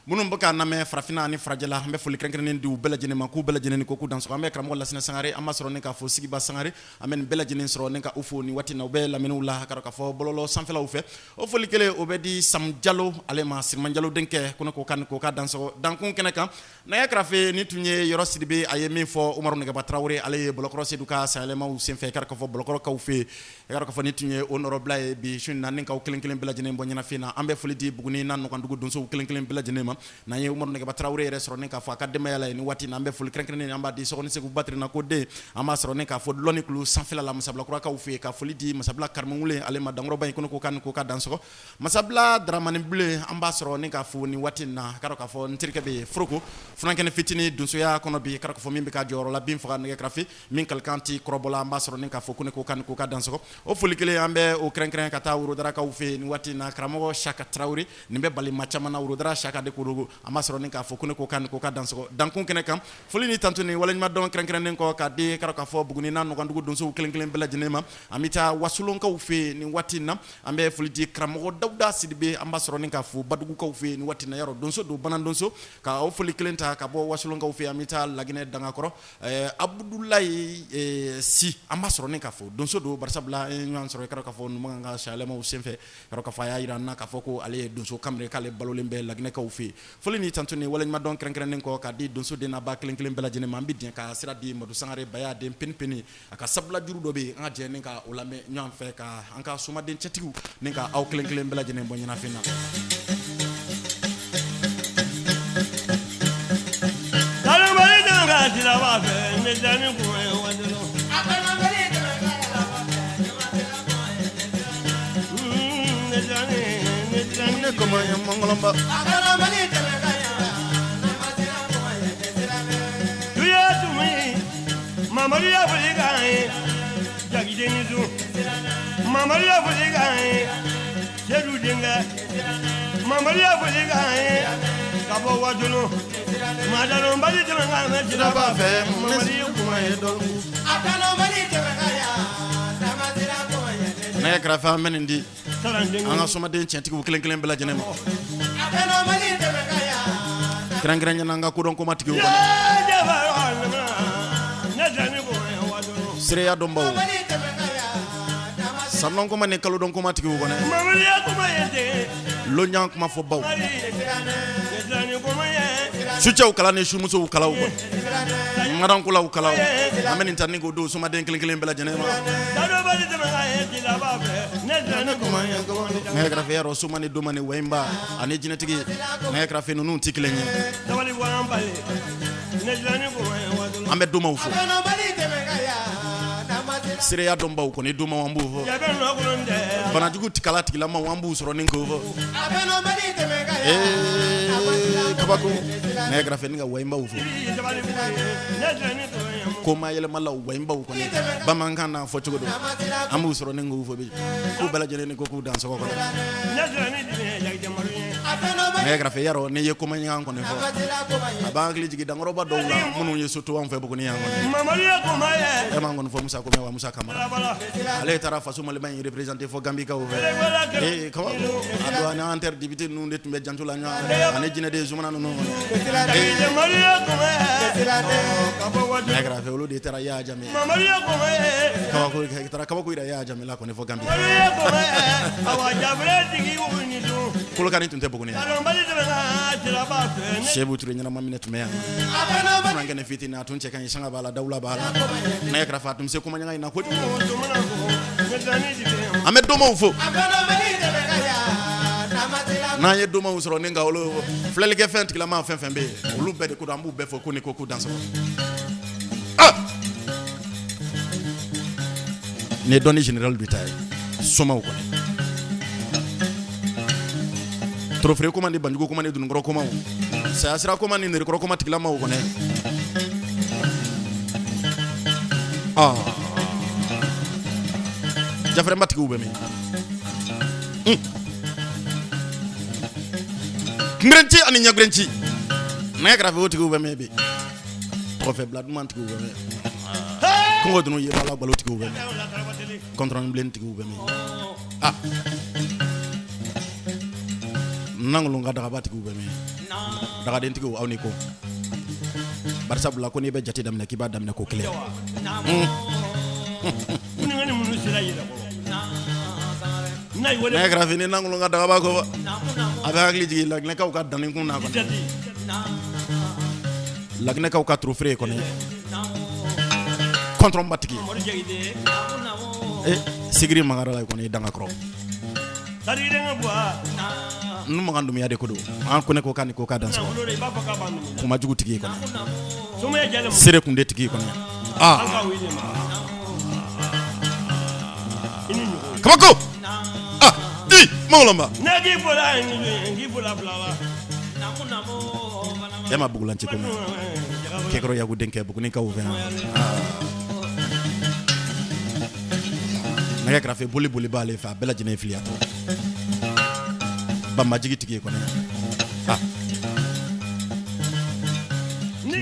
minnu bɛ k'an lamɛn farafinna ani farajɛla an bɛ foli kɛrɛnkɛrɛnnen di u bɛɛ lajɛlen ma k'u bɛɛ lajɛlen ni ko k'u dansɔgɔ an bɛ karamɔgɔ Lasinɛ Sangare an b'a sɔrɔ ni k'a fo Sigiba Sangare an bɛ nin bɛɛ lajɛlen sɔrɔ ni ka u fo nin waati in na u bɛ laminiw la ka fɔ bɔlɔlɔ sanfɛlaw fɛ o foli kelen o bɛ di Samu Jalo ale ma Siriman Jalo denkɛ ko ne ko k'a ko k'a dansɔgɔ dankun kɛnɛ kan nɛgɛ karafe ni tun ye Yɔrɔ Sidibe a ye min fɔ Umaru Nɛgɛba Tarawele ale ye Bɔlɔkɔrɔ Sedu ka sanyɛlɛmaw senfɛ i ka fɔ Bɔlɔkɔrɔkaw fɛ yen i ka fɔ ni tun ye o nɔrɔbila ye bi su in na ni k'aw kelen kelen bɛɛ lajɛlen bɔ ɲɛnafin na an bɛ foli di Buguni n'a nɔgɔndugu donsow kelen kelen bɛɛ lajɛlen ma n'an ye Umaru Nɛgɛba Tarawele yɛrɛ sɔrɔ ni k'a fɔ a ka denbaya la yen ni waati in na an bɛ foli kɛrɛnkɛrɛnnen an b'a di Sɔgɔni Segu Batirina ko den an b'a sɔrɔ ni k'a fɔ Lɔni kulu sanfɛla la Masabilakurakaw fɛ yen ka foli di Masabila Karimu ale ma Dankɔrɔba in ko ne ko k'a ni ko k'a dansɔgɔ Masabila Daramani Bilen an b'a sɔrɔ ni k'a fo nin waati in na ka k'a fɔ n terikɛ bɛ yen Foroko funankɛnin fitinin donsoya kɔnɔ bi ka k'a fɔ min bɛ ka jɔyɔrɔ la bin faga nɛgɛ karafe min kalikan tɛ kɔrɔbɔla an b'a sɔrɔ ni k'a fɔ ko ne ko k'a ni ko k'a dansɔgɔ o foli kelen an bɛ o kɛrɛnkɛrɛn ka taa Worodarakaw fɛ yen nin waati in na karamɔgɔ Saka Tarawele nin bɛ bali maa caman na Worodara Saka de ko ko an b'a sɔrɔ ni k'a fɔ ko ne ko k'a ni ko k'a dansɔgɔ dankun kɛnɛ kan. Foli ni tantu ni waleɲuman dɔn kɛrɛnkɛrɛnnen kɔ k'a di k'a fɔ Buguni n'a nɔgɔndugu donsow kelen kelen bɛɛ lajɛlen ma. An bɛ taa Wasolonkaw fɛ yen nin waati in na. An bɛ foli di karamɔgɔ Dawuda Sidibe, an b'a sɔrɔ ni k'a fo Badugukaw fɛ yen nin waati in na. Yarɔ donso don, bana donso. Ka o foli kelen ta ka bɔ Wasolonkaw fɛ yen, an bɛ taa Laginɛ Dangakɔrɔ, Abudulayi Si, an b'a sɔrɔ ni k'a fo donso don, barisabula an ye ɲɔgɔn sɔrɔ i k'a dɔn k'a fɔ Numakan ka sayɛlɛmaw senfɛ, k'a dɔn k'a fɔ a y'a jira an na k'a fɔ ko ale ye donso kanbere, k'ale balolen bɛ Laginɛkaw fɛ yen. Foli ni tantu ni waleɲuman dɔn kɛrɛnkɛrɛnnen kɔ k'a di donso den n'a ba kelen kelen bɛɛ lajɛlen ma. An bɛ jɛ ka sira di Madu Sangare Baya den Peni Peni, a ka sabula juru dɔ bɛ yen, an ka jɛ ni ka o lamɛn ɲɔgɔn fɛ, ka an ka somaden cɛtigiw ni ka aw kelen kelen bɛɛ lajɛlen bɔ ɲɛnafin na. Ne kɔmɔ ye mɔngɔlɔnba. Mamadu ya foli kan ye Jakite ni su Mamadu ya foli kan ye Sedu denkɛ Mamadu ya foli kan ye ka bɔ Wasolon Madalonbali tɛmɛ kan mɛn siraba fɛ Mamadu ye kuma ye dɔn. Nɛgɛ kɛrɛfɛ an bɛ nin di an ka somaden cɛntigiw kelen kelen bɛɛ lajɛlen ma, kɛrɛnkɛrɛnya na an ka kodɔn komatigiw kɔnɔ, seereya dɔnbaw, sandɔn koma ni kalodɔn komatigiw kɔnɔ, lonjan kuma fɔ baw, sucɛw kala ni sumusow kalaw kɔnɔ, madankolaw kalaw. An bɛ nin ta ni k'o don somaden kelen kelen bɛɛ lajɛlen ma. Nɛgɛ kɛrɛfɛ yarɔ soma ni doma ni wayinba ani jinɛtigi, nɛgɛ kɛrɛfɛ ninnu tɛ kelen ye. An bɛ domaw fo, seereya dɔnbaw kɔni, domaw an b'u fɔ, banajugu kala tigilamaw an b'u sɔrɔ ni k'o fɔ. Ee kabako, nɛgɛ kɛrɛfɛ ni ka wayinbaw fo, koma yɛlɛmalaw wayinbaw kɔni, bamanankan n'a fɔ cogo don, an b'u sɔrɔ ni k'u fo bi, k'u bɛɛ lajɛlen ni ko k'u dansɔgɔ kɔnɔ. Nɛgɛ kɛrɛfɛ yarɔ n'i ye koma ɲaga kɔni fɔ, a b'an hakili jigin dankɔrɔba dɔw la minnu ye so to an fɛ Buguni yan kɔni. E m'an kɔni fɔ Musa Kome wa Musa Kamara, ale taara faso Maliba in représenté fɔ Gambikaw fɛ. Ee kabako, a don ani an teri député ninnu de tun bɛ janto la ɲɔgɔn ani jinɛden Zumana ninnu kɔnɔ. Nɛgɛ kɛrɛfɛ olu de taara Yaya Jame kabako, taara kabako yira Yaya Jame la kɔni fɔ Gambi. Kolokani tun tɛ Buguni yan. Sebu Ture ɲɛnama minɛ tun bɛ yan. Furankɛnɛ fitinin a tun cɛ ka ɲi, sanga b'a la, dawula b'a la. Nɛgɛ kɛrɛfɛ a tun bɛ se kuma ɲaga in na kojugu. An bɛ domaw fo. N'an ye domaw sɔrɔ ni ka olu filɛlikɛ fɛn tigilama fɛn fɛn bɛ yen, olu bɛɛ de ko don, an b'u bɛɛ fo ko ni ko k'u dansɔgɔ. Ah! Nin ye dɔnni général de ta ye, somaw kɔni, torofere koma ni banjugu koma ni dununkɔrɔ komaw, sayasira koma ni nɛrɛkɔrɔ koma tigilamaw kɔni. Ah, jafɛrɛnba tigiw bɛ min? Kunberenci ani ɲɛgurenci, nɛgɛ kɛrɛfɛ o tigiw bɛ min bi? Kɔfɛ bila duman tigiw bɛ min? Kungo dunu ye bala balo tigiw bɛ min? Kɔntɔrɔn bilen tigiw bɛ min? Ah, nankolon ka dagaba tigiw bɛ min? Dagaden tigiw, aw ni ko. Barisabula ko n'i bɛ jate daminɛ, k'i b'a daminɛ ko kelen. Nɛgɛ kɛrɛfɛ ni nankolon ka dagaba ko, a bɛ hakili jigin laginɛkaw ka dannikun na kɔni, laginɛkaw ka torofere kɔni, kɔntɔrɔnba tigi sigiri magara la kɔni, danga kɔrɔ n makan dunya de ko don. An ko ne ko k'a ni ko k'a dansɔgɔ, kuma jugu tigi kɔni, sere kun de tigi kɔni. Aa kabako, aa di mɔgɔlɔnba e ma bugulan ci ko kɛkɔrɔ yaku denkɛ Bugunikaw fɛ yan. Nɛgɛ kɛrɛfɛ boli boli b'ale fɛ, a bɛɛ lajɛlen fili atɔ banbajigi tigi kɔni. Ah,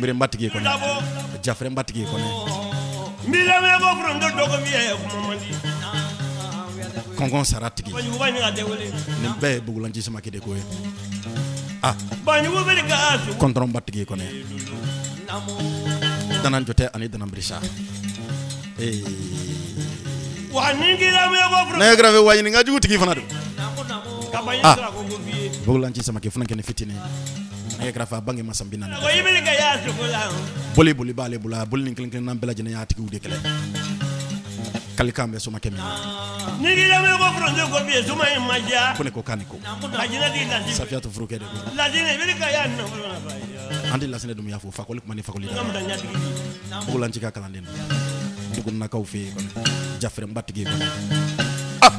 Kunberenba tigi kɔni, Jafɛrɛnba tigi kɔni, kɔnkɔn sara tigi, nin bɛɛ ye Bugulanci Samakɛ de ko ye. Ah, kɔntɔrɔnba tigi kɔni, danan jɔtɛ ani danan birisa. Ee, ne kɛrɛfɛ wa ɲininka jugu tigi fana don. Ah, Bugulanci Samakɛ funankɛnin fitinin, ne kɛrɛfɛ a bange ma san 40. Boli boli b'ale bolo, a boli ni kelen kelenna bɛɛ lajɛlen y'a tigiw de kɛlɛ. Kalikan bɛ somakɛ min na, ko ne ko k'a ni ko Safiyatu furukɛ de ko an tɛ Lasinɛ Dunbuya fo. Fakoli kuma ni fakoli da, Bugulanci ka kalanden don Buguninakaw fɛ yen kɔni, Jafɛrɛnba tigi kɔni. Ah,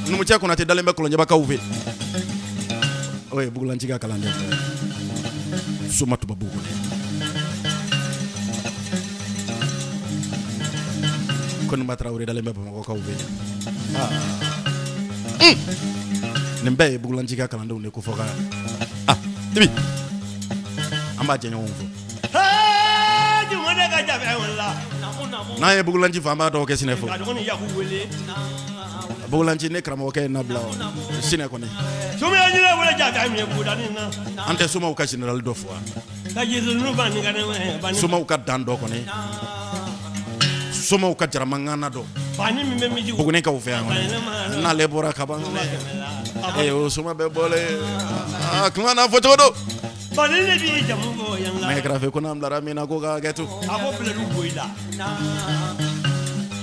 Numucɛ Konatɛ dalen bɛ Kɔlɔnjɛbakaw fɛ yen, o ye Bugulanci ka kalanden don, soma tubabu kɔni. Koniba Tarawele dalen bɛ Bamakɔkaw fɛ yen. Ah, nin bɛɛ ye Bugulanci ka kalandenw de ko fɔ ka ah Ibi, an b'a jɛɲɔgɔnw fɔ. N'an ye Bugulanci fɔ, an b'a dɔgɔkɛ Sinɛ fɔ. Bugulanci ne karamɔgɔkɛ ye nabila Sinɛ kɔni. An tɛ somaw ka général dɔ fɔ wa? Somaw ka dan dɔ kɔni, somaw ka jaramangan dɔ Bugunikaw fɛ yan kɔni, n'ale bɔra ka ban, ee, o soma bɛɛ bɔlen aa, kuma n'a fɔ cogo don. Ne kɛrɛfɛ ko n'an bilara min na, ko ka hakɛ to.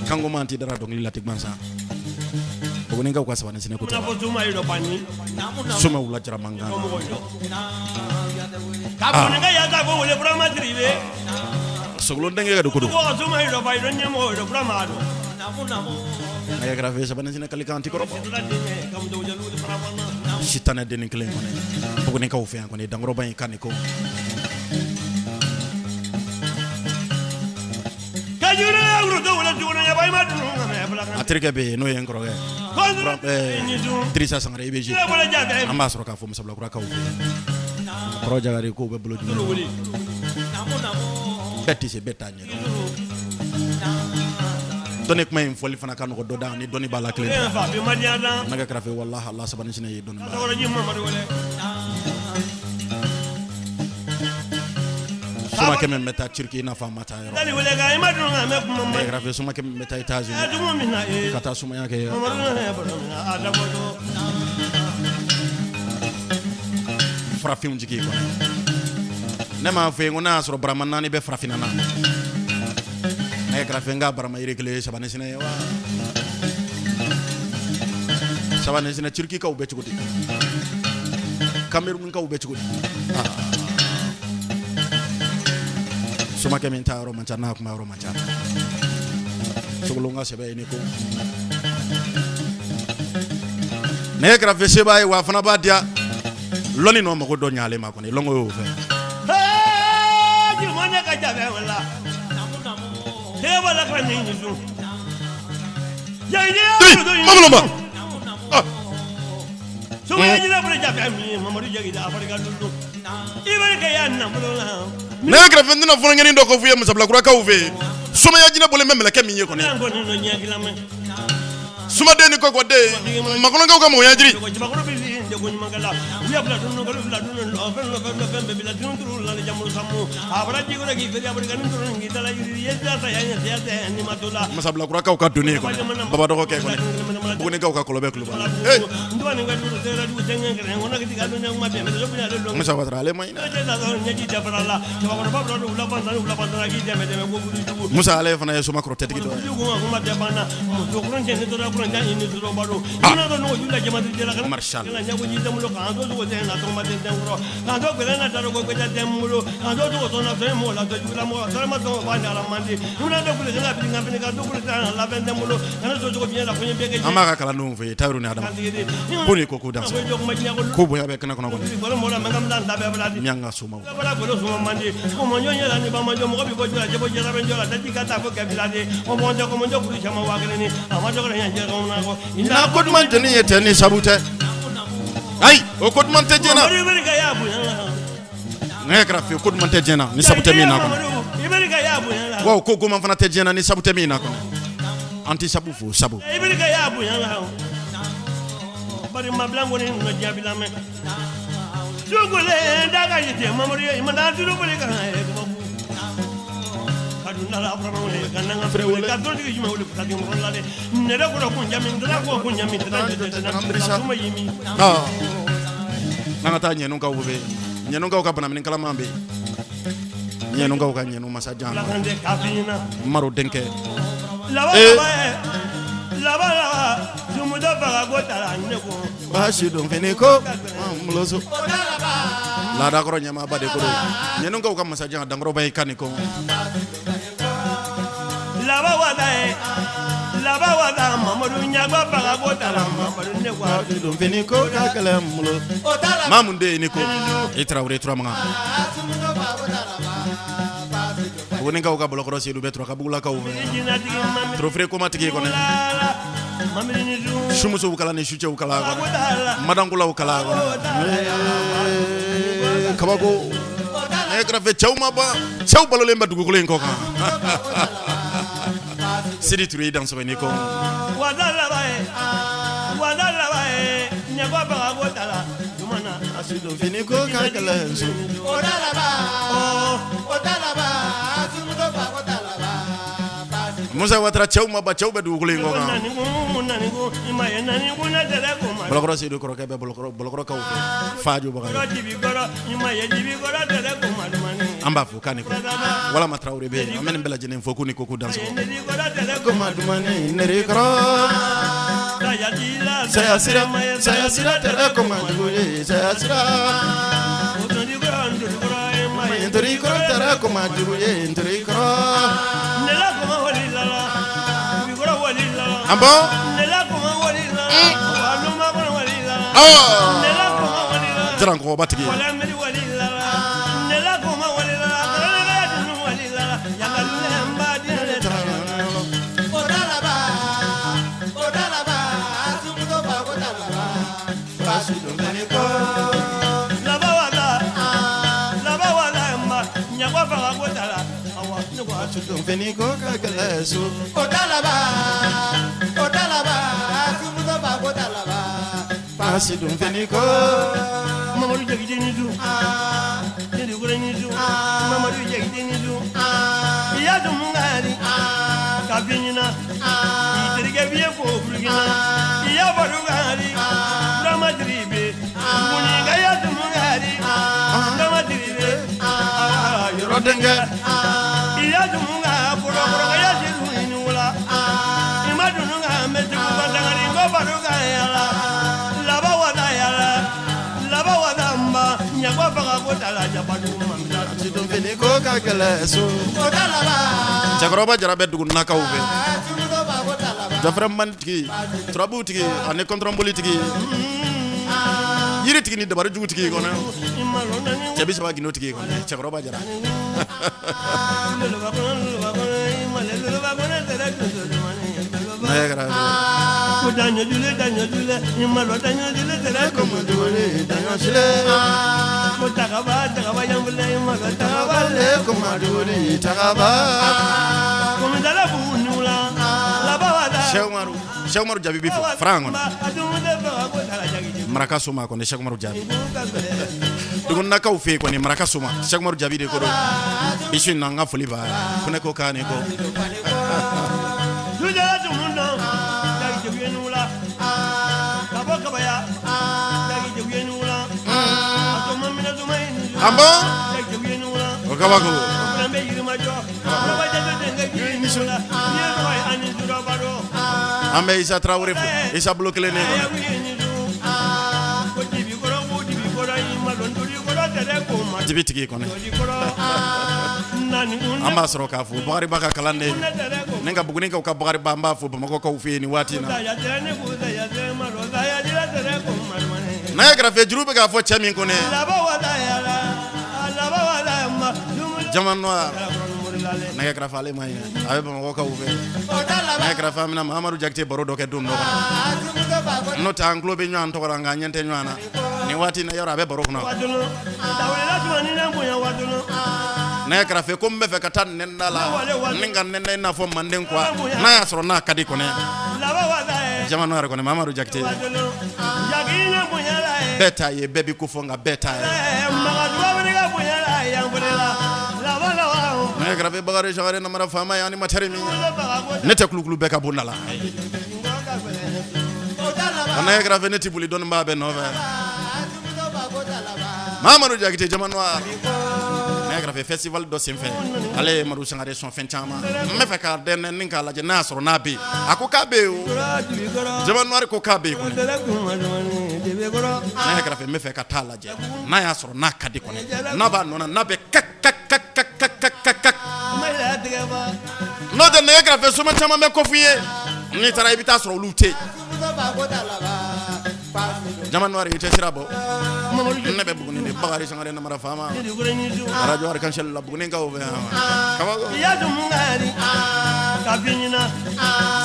Kanko man tɛ dara dɔnkili la tɛ gansan. Bugunikaw ka sabani sinɛ ko tɛ, somaw la jaramangan. Sogolon denkɛ ka ko don. Ne kɛrɛfɛ sabani sinɛ kalikan tɛ kɔrɔ sitanɛ dennin kelen kɔni, Bugunikaw fɛ yan kɔni, dankɔrɔba in kan ni ko. A terikɛ bɛ yen, n'o ye n kɔrɔkɛ Dirisa Sangare IBG, an b'a sɔrɔ k'a fɔ Musabilakurakaw fɛ yen. Kɔrɔ Jagare kow bɛ bolo jumɛn, bɛɛ tɛ se, bɛɛ t'a ɲɛ dɔn. Dɔnni kuma in fɔli fana ka nɔgɔ dɔ da ni dɔnni b'a la kelen. Nɛgɛ kɛrɛfɛ, walahi ala, sabani sinɛ ye dɔnni. Somakɛ min bɛ taa Turquie, i n'a fɔ a ma taa yɔrɔ. Nɛgɛ somakɛ min bɛ taa États-Unis ka taa sumaya kɛ. Farafinw jigi kɔnɔ, ne m'a fɔ yen ko n'a y'a sɔrɔ barama naani bɛ farafinna na, nɛgɛ kɛrɛfɛ n ka barama yiri kelen ye sabani sinɛ ye wa. Sabani sinɛ, Turquie kaw bɛ cogo di? Cameroun kaw bɛ cogo di? Somakɛ min taa yɔrɔ man ca, n'a kuma yɔrɔ man ca, Sogolon ka sɛbɛ ye ne ko nɛgɛ kɛrɛfɛ se b'a ye wa a fana b'a diya lɔnni nɔ mago dɔ ɲaale ma kɔni, lɔngo y'o fɛ. Nɛgɛ kɛrɛfɛ n tɛna funankɛnin dɔ ko f'u ye Musabilakurakaw fɛ yen. Somaya jinɛ bɔlen bɛ mɛlɛkɛ min ye kɔni, sumaden ni kɔkɔden, makɔnɔkaw ka mɔgɔya jiri. Masabilakurakaw ka doni kɔni, baba dɔgɔkɛ kɔni, Bugunikaw ka kɔlɔbɛ kuba. Musa Watara ale ma ɲinɛ. Musa ale fana ye soma kɔrɔtɛtigi dɔ ye. Marshal. An b'a ka kalandenw fɛ yen, Tayiru ni Adama, ko ni ko dan ko bonya bɛ kɛnɛ kɔnɔ kɔni, Miyanka somaw. Na ko duman jɔnni ye tɛ ni sabu tɛ, ayi, o ko duman tɛ diɲɛ na. Nɛgɛ kɛrɛfɛ ko duman tɛ diɲɛ na ni sabu tɛ min na kɔnɔ, wa ko goman fana tɛ diɲɛ na ni sabu tɛ min na kɔnɔ. An tɛ sabu fo sabu. N'an ka taa ɲɛnukaw fɛ, ɲɛnukaw ka banamini kalaman bɛ yen, ɲɛnukaw ka ɲɛnu masajan Maro denkɛ. Baasi don fini ko boloso laadakɔrɔ ɲɛmaaba de ko ɲɛnukaw ka masajan dankɔrɔba ye kan ko don fini ko ka gɛlɛn bolo maa mun de ye ni ko i Tarawele Turamagan Bugunikaw ka Bɔlɔkɔrɔ Seyidu bɛ Turabugulakaw fɛ Torofere komatigi kɔnɔ sumusow kala ni sucɛw kala kɔnɔ madankulaw kala kɔnɔ kabako nɛgɛ kɛrɛfɛ cɛw ma ban, cɛw balolen bɛ dugukolo in kɔ kan. Sidi Ture i dansɔgɔ ni ko fini ko ka gɛlɛn so Musa Watara cɛw ma ban, cɛw bɛ dugukolo in kɔ kan. Bɔlɔkɔrɔ Seyidu kɔrɔkɛ bɛ Bɔlɔkɔrɔkaw fɛ Fajo Bakari, an b'a fo k'a ni ko walama Tarawele bɛ yen, an bɛ nin bɛɛ lajɛlen fo k'u ni ko k'u dansɔgɔ. Saya sira, saya sira tɛrɛ ko man jugu ye, saya sira. Ntori kɔrɔ tɛrɛ ko man jugu ye, ntori kɔrɔ. Ah bon? Ah! Jarankɔrɔba tigi. Fini ko ka gɛlɛn so. O o Baasi dun fini ko. Mamadu Jakite ni su. Ne kɔrɔ ni su. Mamadu Jakite ni su. I y'a dun mun ka di. Ka fi ɲɛna. I terikɛ b'i ye ko Burukina. I y'a baro ka di. Burama Diribe. Munika y'a dun mun ka di. Burama Diribe. Yɔrɔ denkɛ. I y'a dun mun ka kɔrɔ ya se dun ni wula. I ma dun ka mɛ segu ka sangari ko baro ka yala. Laban wada yala. Laban wada ma. Ɲagba faga ko tala jabadu mamisa. Baasi dun fini ko ka gɛlɛn so. Cɛkɔrɔba Jara bɛ dugunnakaw fɛ. Jafɛrɛ man tigi, turabu tigi ani kɔntɔrɔnboli tigi. Yiri tigi ni dabari jugu tigi kɔnɔ. Cɛ bi saba gindo tigi kɔnɔ. Cɛkɔrɔba Jara. Ko daɲɔjule daɲɔjule i ma lɔ daɲɔjule tɛrɛ ko ma jule daɲɔjule. Ko tagaba tagaba yanfule i ma lɔ tagaba le ko ma jule tagaba. Komidala b'u nula laban wada. Cheikh Umaru, Cheikh Umaru Jaabi bi fo Faran kɔnɔ. Maraka soma kɔni Cheikh Umaru Jaabi. Dugunnakaw fɛ yen kɔni Maraka soma Cheikh Umaru Jaabi de ko don. Bi su in na n ka foli b'a ye. Ko ne ko k'a ni ko. Sujala tumun dɔn jagi jagu ye nula ka bɔ kabaya jagi jagu ye nula a to ma minɛ tuma ye ni Ah bon? jagi jagu ye nula O kabako. o fana bɛ yirimajɔ kaba jago denkɛ ji ni nula ni ye tɔgɔ ye ani suraba dɔn An bɛ Isa Tarawele fo. Isa bolo kelen de kɔnɔ. jagu ye ni su ko dibi kɔrɔ ko dibi kɔrɔ i ma dɔn doli kɔrɔ tɛrɛ ko ma Dibi tigi kɔnɔ. doli kɔrɔ nani kun An b'a sɔrɔ k'a fo Bakariba ka kalanden. ne tɛrɛ ko Ni ka Bugunikaw ka Bakariba an b'a fo Bamakɔkaw fɛ yen nin waati in na. saya tɛrɛ ne ko saya tɛrɛ ma dɔn saya dira tɛrɛ ko ma dɔn N'a ye kɛrɛfɛ juru bɛ k'a fɔ cɛ min ko ne. laban wada yala laban wada ma dumuni Jama noir. Nɛgɛ kɛrɛfɛ ale ma ɲi, a bɛ Bamakɔkaw fɛ. Nɛgɛ kɛrɛfɛ an bɛna Mahamadu Jakite baro dɔ kɛ don dɔ kɔnɔ. N'o tɛ an tulo bɛ ɲɔgɔn tɔgɔ la nka an ɲɛ tɛ ɲɔgɔn na. Nin waati in na yɔrɔ a bɛ baro kɔnɔ. Nɛgɛ kɛrɛfɛ ko n bɛ fɛ ka taa nɛnda la ni ka nɛnda i n'a fɔ manden quoi n'a y'a sɔrɔ n'a ka di kɔni. Jama Noir kɔni Mahamadu Jakite. Bɛɛ t'a ye bɛɛ b'i ko fɔ nka bɛɛ t'a ye. Nɛgɛ kɛrɛfɛ Bakari Sangare namara faama ye animateur min ye. Ne tɛ kulukulu bɛɛ ka bonda la. Nɛgɛ kɛrɛfɛ ne tɛ boli dɔnnibaa bɛɛ nɔfɛ. Mahamadu Jakite Jama Noir. Nɛgɛ kɛrɛfɛ festival dɔ senfɛ ale ye Madu Sangare sɔn fɛn caman. N bɛ fɛ k'a dɛnɛn ni k'a lajɛ n'a y'a sɔrɔ n'a bɛ yen. A ko k'a bɛ yen o. Jama Noir ko k'a bɛ yen kɔni. Nɛgɛ kɛrɛfɛ n bɛ fɛ ka taa lajɛ n'a y'a sɔrɔ n'a ka di kɔni. N'a b'a nɔ na n'a bɛ kak kak kak kak kak kak kak. N'o tɛ nɛgɛ kɛrɛfɛ soma caman bɛ kɔfu ye. N'i taara i bɛ taa sɔrɔ olu tɛ yen. Jama Noir i tɛ sira bɔ. Ne bɛ Buguni de Bakari Sangare namara faama. Radio Arc-en-Ciel la Bugunikaw fɛ yan. Kabako.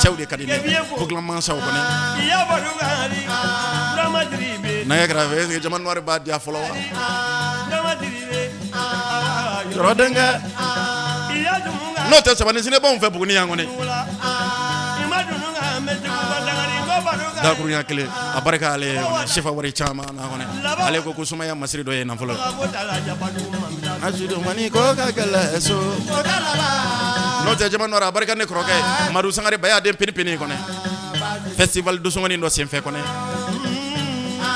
Cɛw de ka di ne ye. Kogilan mansaw kɔni. Nɛgɛ kɛrɛfɛ est-ce que Jama Noir b'a diya fɔlɔ wa? Yɔrɔ denkɛ. N'o tɛ sabani sinɛ b'anw fɛ Buguni yan kɔni. Dakurunya kelen a barika ale ye sifa wari caman na kɔni ale ko ko sumaya masiri dɔ ye nafolo ye. Ko ka gɛlɛn so n'o tɛ Jama Noir a barika ne kɔrɔkɛ Madu Sangare Baya den pini pini kɔni festival dosɔngɔnin dɔ senfɛ kɔni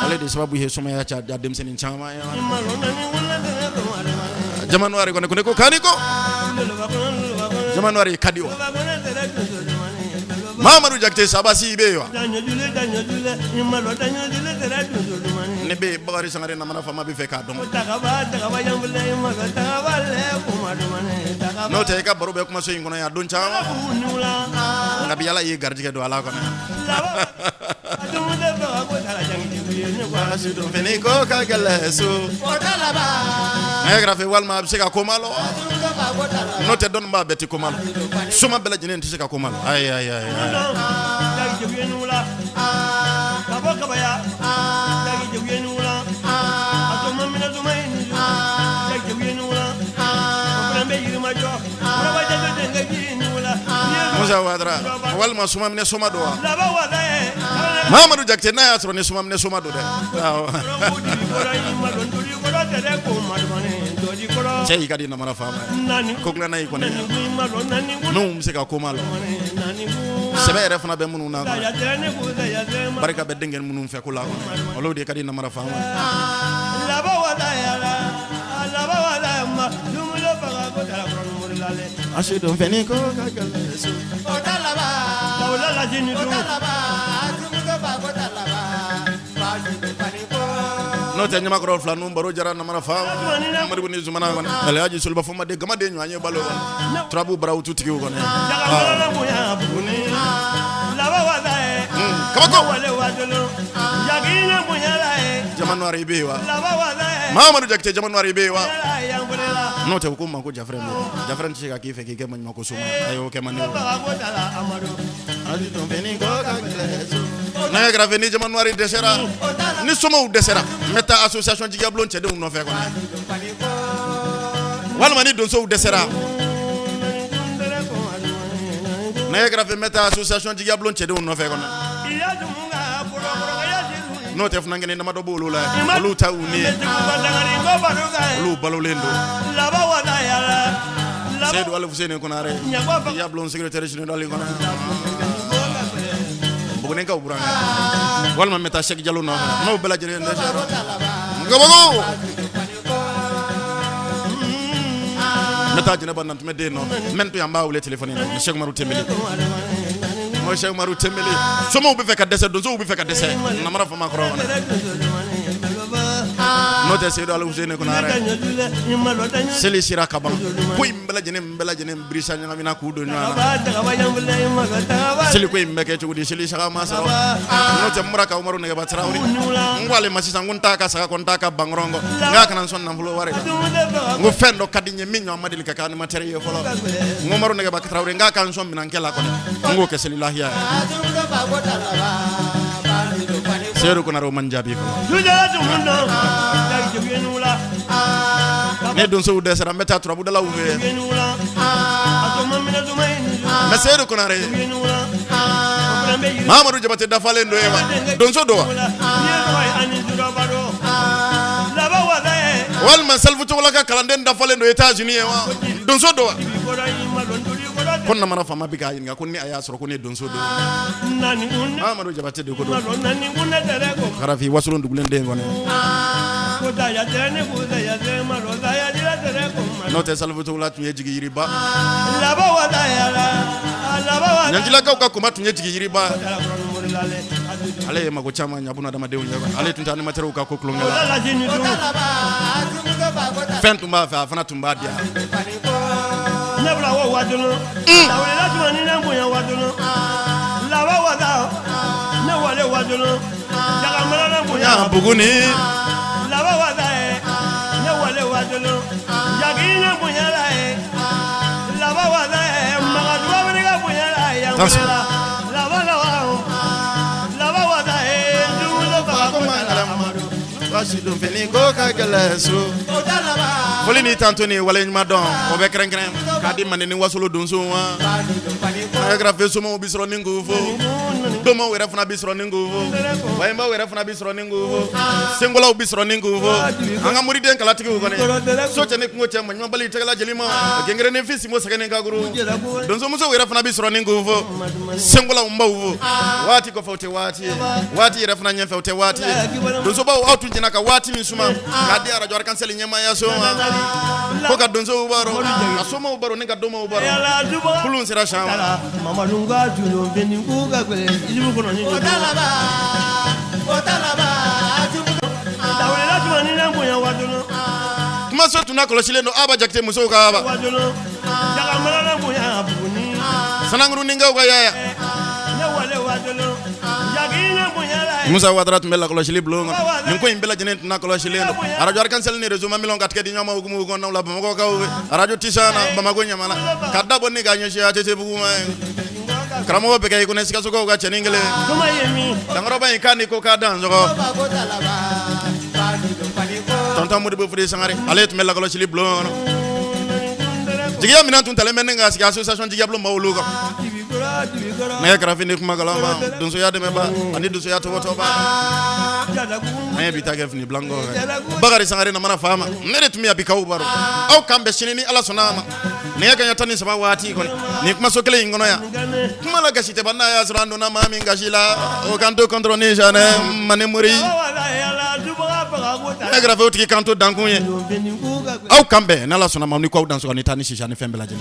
ale de sababu ye sumaya ca denmisɛnnin caman ye. Jama Noir kɔni ko ne ko kani ko Jama Noir ka di wa? Mamadu Jakite Sabasi i bɛ yen wa? Ne bɛ yen Bakari Sangare namara faama bɛ fɛ k'a dɔn. N'o tɛ i ka baro bɛ kumaso in kɔnɔ yan don caman. Nka bi Ala y'i garijɛgɛ don a la kɔni. Ko ka gɛlɛn so. Nɛgɛ kɛrɛfɛ walima a bɛ se ka koma lɔ wa? N'o tɛ dɔnnibaa bɛɛ tɛ koma lɔ. Soma bɛɛ lajɛlen tɛ se ka koma lɔ. Ayi ayi ayi. Musa Wadara walima soma minɛ soma don wa? Mamadu Jakite n'a y'a sɔrɔ ni soma minɛ soma don dɛ. Cɛ y'i ka di namara faama ye. Ko dilanna y'i kɔni. N'u bɛ se ka koma lɔ. Sɛbɛ yɛrɛ fana bɛ minnu na. Barika bɛ denkɛ minnu fɛ ko la. Olu de ka di namara faama ye. Ko ka gɛlɛn so. N'o tɛ ɲamakɔrɔ fila ninnu baro jara namara faama Modibo ni Zumana kɔni Alhaji Soliba Fɔnba den gamaden ɲɔgɔn ye balo kɔni turabu barawutu tigiw kɔni kabako Jama Noir i bɛ yen wa? Mamadu Jakite Jama Noir i bɛ yen wa? N'o tɛ u ko n ma ko Jafrɛn Jafrɛn tɛ se ka k'i fɛ k'i kɛ maɲumanko soma ayi o kɛ man di o. Nɛgɛ kɛrɛfɛ ni Jama Noir dɛsɛra ni somaw dɛsɛra n bɛ taa association jigiyabulon cɛdenw nɔfɛ kɔni walima ni donsow dɛsɛra nɛgɛ kɛrɛfɛ n bɛ taa association jigiyabulon cɛdenw nɔfɛ kɔni n'o tɛ funankɛnin damadɔ b'olu la olu ta u ni ye olu balolen don Seyidu Alifuseni Konare jigiyabulon secrétaire général kɔnɔ Bugunikaw burankɛ walima n bɛ taa Sɛki Jalo nɔfɛ n'o bɛɛ lajɛlen dɛsɛra kabako n bɛ taa Jɛnɛba Nantumɛ den nɔfɛ n bɛ n to yan n b'a wele téléphone na Sɛki Umaru Tenbeli n ko Sɛki Umaru Tenbeli somaw bɛ fɛ ka dɛsɛ donsow bɛ fɛ ka dɛsɛ namara fama kɔrɔ kɔnɔ. N'o tɛ Seyidu Alifuseni Konare seli sera ka ban ko in bɛɛ lajɛlen bɛɛ lajɛlen birisa ɲagamina k'u don ɲɔgɔn na seli ko in bɛ kɛ cogo di seli saga ma sɔrɔ n'o tɛ n bɔra ka Umaru Nɛgɛba Tarawele n ko ale ma sisan ko n t'a ka saga kɔ n t'a ka bankɔrɔn kɔ n k'a kana n sɔn nafolo wari la n ko fɛn dɔ ka di n ye min ɲɔgɔn ma deli ka kɛ animateur ye fɔlɔ n ko Umaru Nɛgɛba Tarawele n k'a ka n sɔn minɛnkɛ la kɔni n k'o kɛ seli lahiya ye Seyidu Konare o ma n jaabi fɔlɔ ne donsow dɛsɛra n bɛ taa turabudalaw fɛ yen mɛ Seyidu Konare Mahamadu Jabate dafalen don ye wa donso don wa walima Salifu Togola ka kalanden dafalen don États-Unis ye wa donso don wa ko namara faama bɛ k'a ɲininka ko ni a y'a sɔrɔ ko ne donso don Mahamadu Jabate de ko don Karafi wasolon dugulen den kɔni n'o tɛ Salifu Togola tun ye jigi yiriba ɲanjilakaw ka kunba tun ye jigi yiriba ale ye mago caman ɲa bunadamadenw ye ale tun tɛ animateurw ka ko tulonkɛ la fɛn tun b'a fɛ a fana tun b'a diya Ne bila wo wajulu la tuma ni ne bonya wajulu laban wata ne wale wajulu jagamana ne bonya Buguni laban wata ne wale wajulu jagi ne bonya la ye laban wata magaduba wuli ka bonya la yan laban laban laban wata dugu fa ko ma Basi don fini ko ka gɛlɛn so foli ni tanto ni waleɲuman dɔn o bɛ kɛrɛnkɛrɛn k'a di Manden ni Wasolo donso wa karafe somaw bɛ sɔrɔ ni k'u fo domaw yɛrɛ fana bɛ sɔrɔ ni k'u fo wayenbaw yɛrɛ fana bɛ sɔrɔ ni k'u fo senkolaw bɛ sɔrɔ ni k'u fo an ka moriden kalatigiw kɔni so cɛ ni kungo cɛ maɲumanbali tɛgɛla jeli ma gɛngɛrɛnin fi simo sɛgɛnnen kakuru donsomusow yɛrɛ fana bɛ sɔrɔ ni k'u fo senkolaw n b'aw fo waati kɔfɛ o tɛ waati ye waati yɛrɛ fana ɲɛfɛ o tɛ waati ye donsobaw aw tun jɛna ka waati min suma k'a di arajo Arc-en-Ciel ɲɛmaayaso ma ko ka donsow baro ka somaw baro ni ka domaw baro kulun sera san kumaso tun kɔlɔsilen don Aba Jakite musow ka aba sanankuruninkaw ka yaya Musa Watara tun bɛ lakɔlɔsili bulon kɔnɔ nin ko in bɛɛ lajɛlen tun lakɔlɔsilen don arajo Arc-en-Ciel ni réseau Mamilɔn ka tigɛ di ɲɔgɔn ma hukumu kɔnɔnaw la Bamakɔkaw fɛ arajo Tisana Bamakɔ ɲamana ka dabɔ ni ka ɲɛsin ATT bugu ma karamɔgɔ bɛ kɛ i ko Sikasokaw ka cɛnin kelen dankɔrɔba in k'a ni ko k'a dansɔgɔ tonton Modibo Fode Sangare ale tun bɛ lakɔlɔsili bulon kɔnɔ jigiya minɛn tun talen bɛ ni ka sigi association jigiya bulon maaw kan nɛgɛ karafe ni kuma kalama donsoya dɛmɛba ani donsoya tɔgɔtɔba an ye bi ta kɛ fini bilankɔ Bakari Sangare namara faama ne de tun bɛ yan bi k'aw baro aw k'an bɛn sini ni Ala sɔnna a ma nɛgɛ kanɲɛ 13 waati kɔni nin kumaso kelen in kɔnɔ yan kuma la gasi tɛ ban n'a y'a sɔrɔ an donna maa min gasi la o kan to kɔntɔrɔ ni janɛ mane mori nɛgɛ karafe o tigi kan to dankun ye aw k'an bɛn n'Ala sɔnna ma ni k'aw dansɔgɔ ni taa ni sisi ani fɛn bɛɛ lajɛlen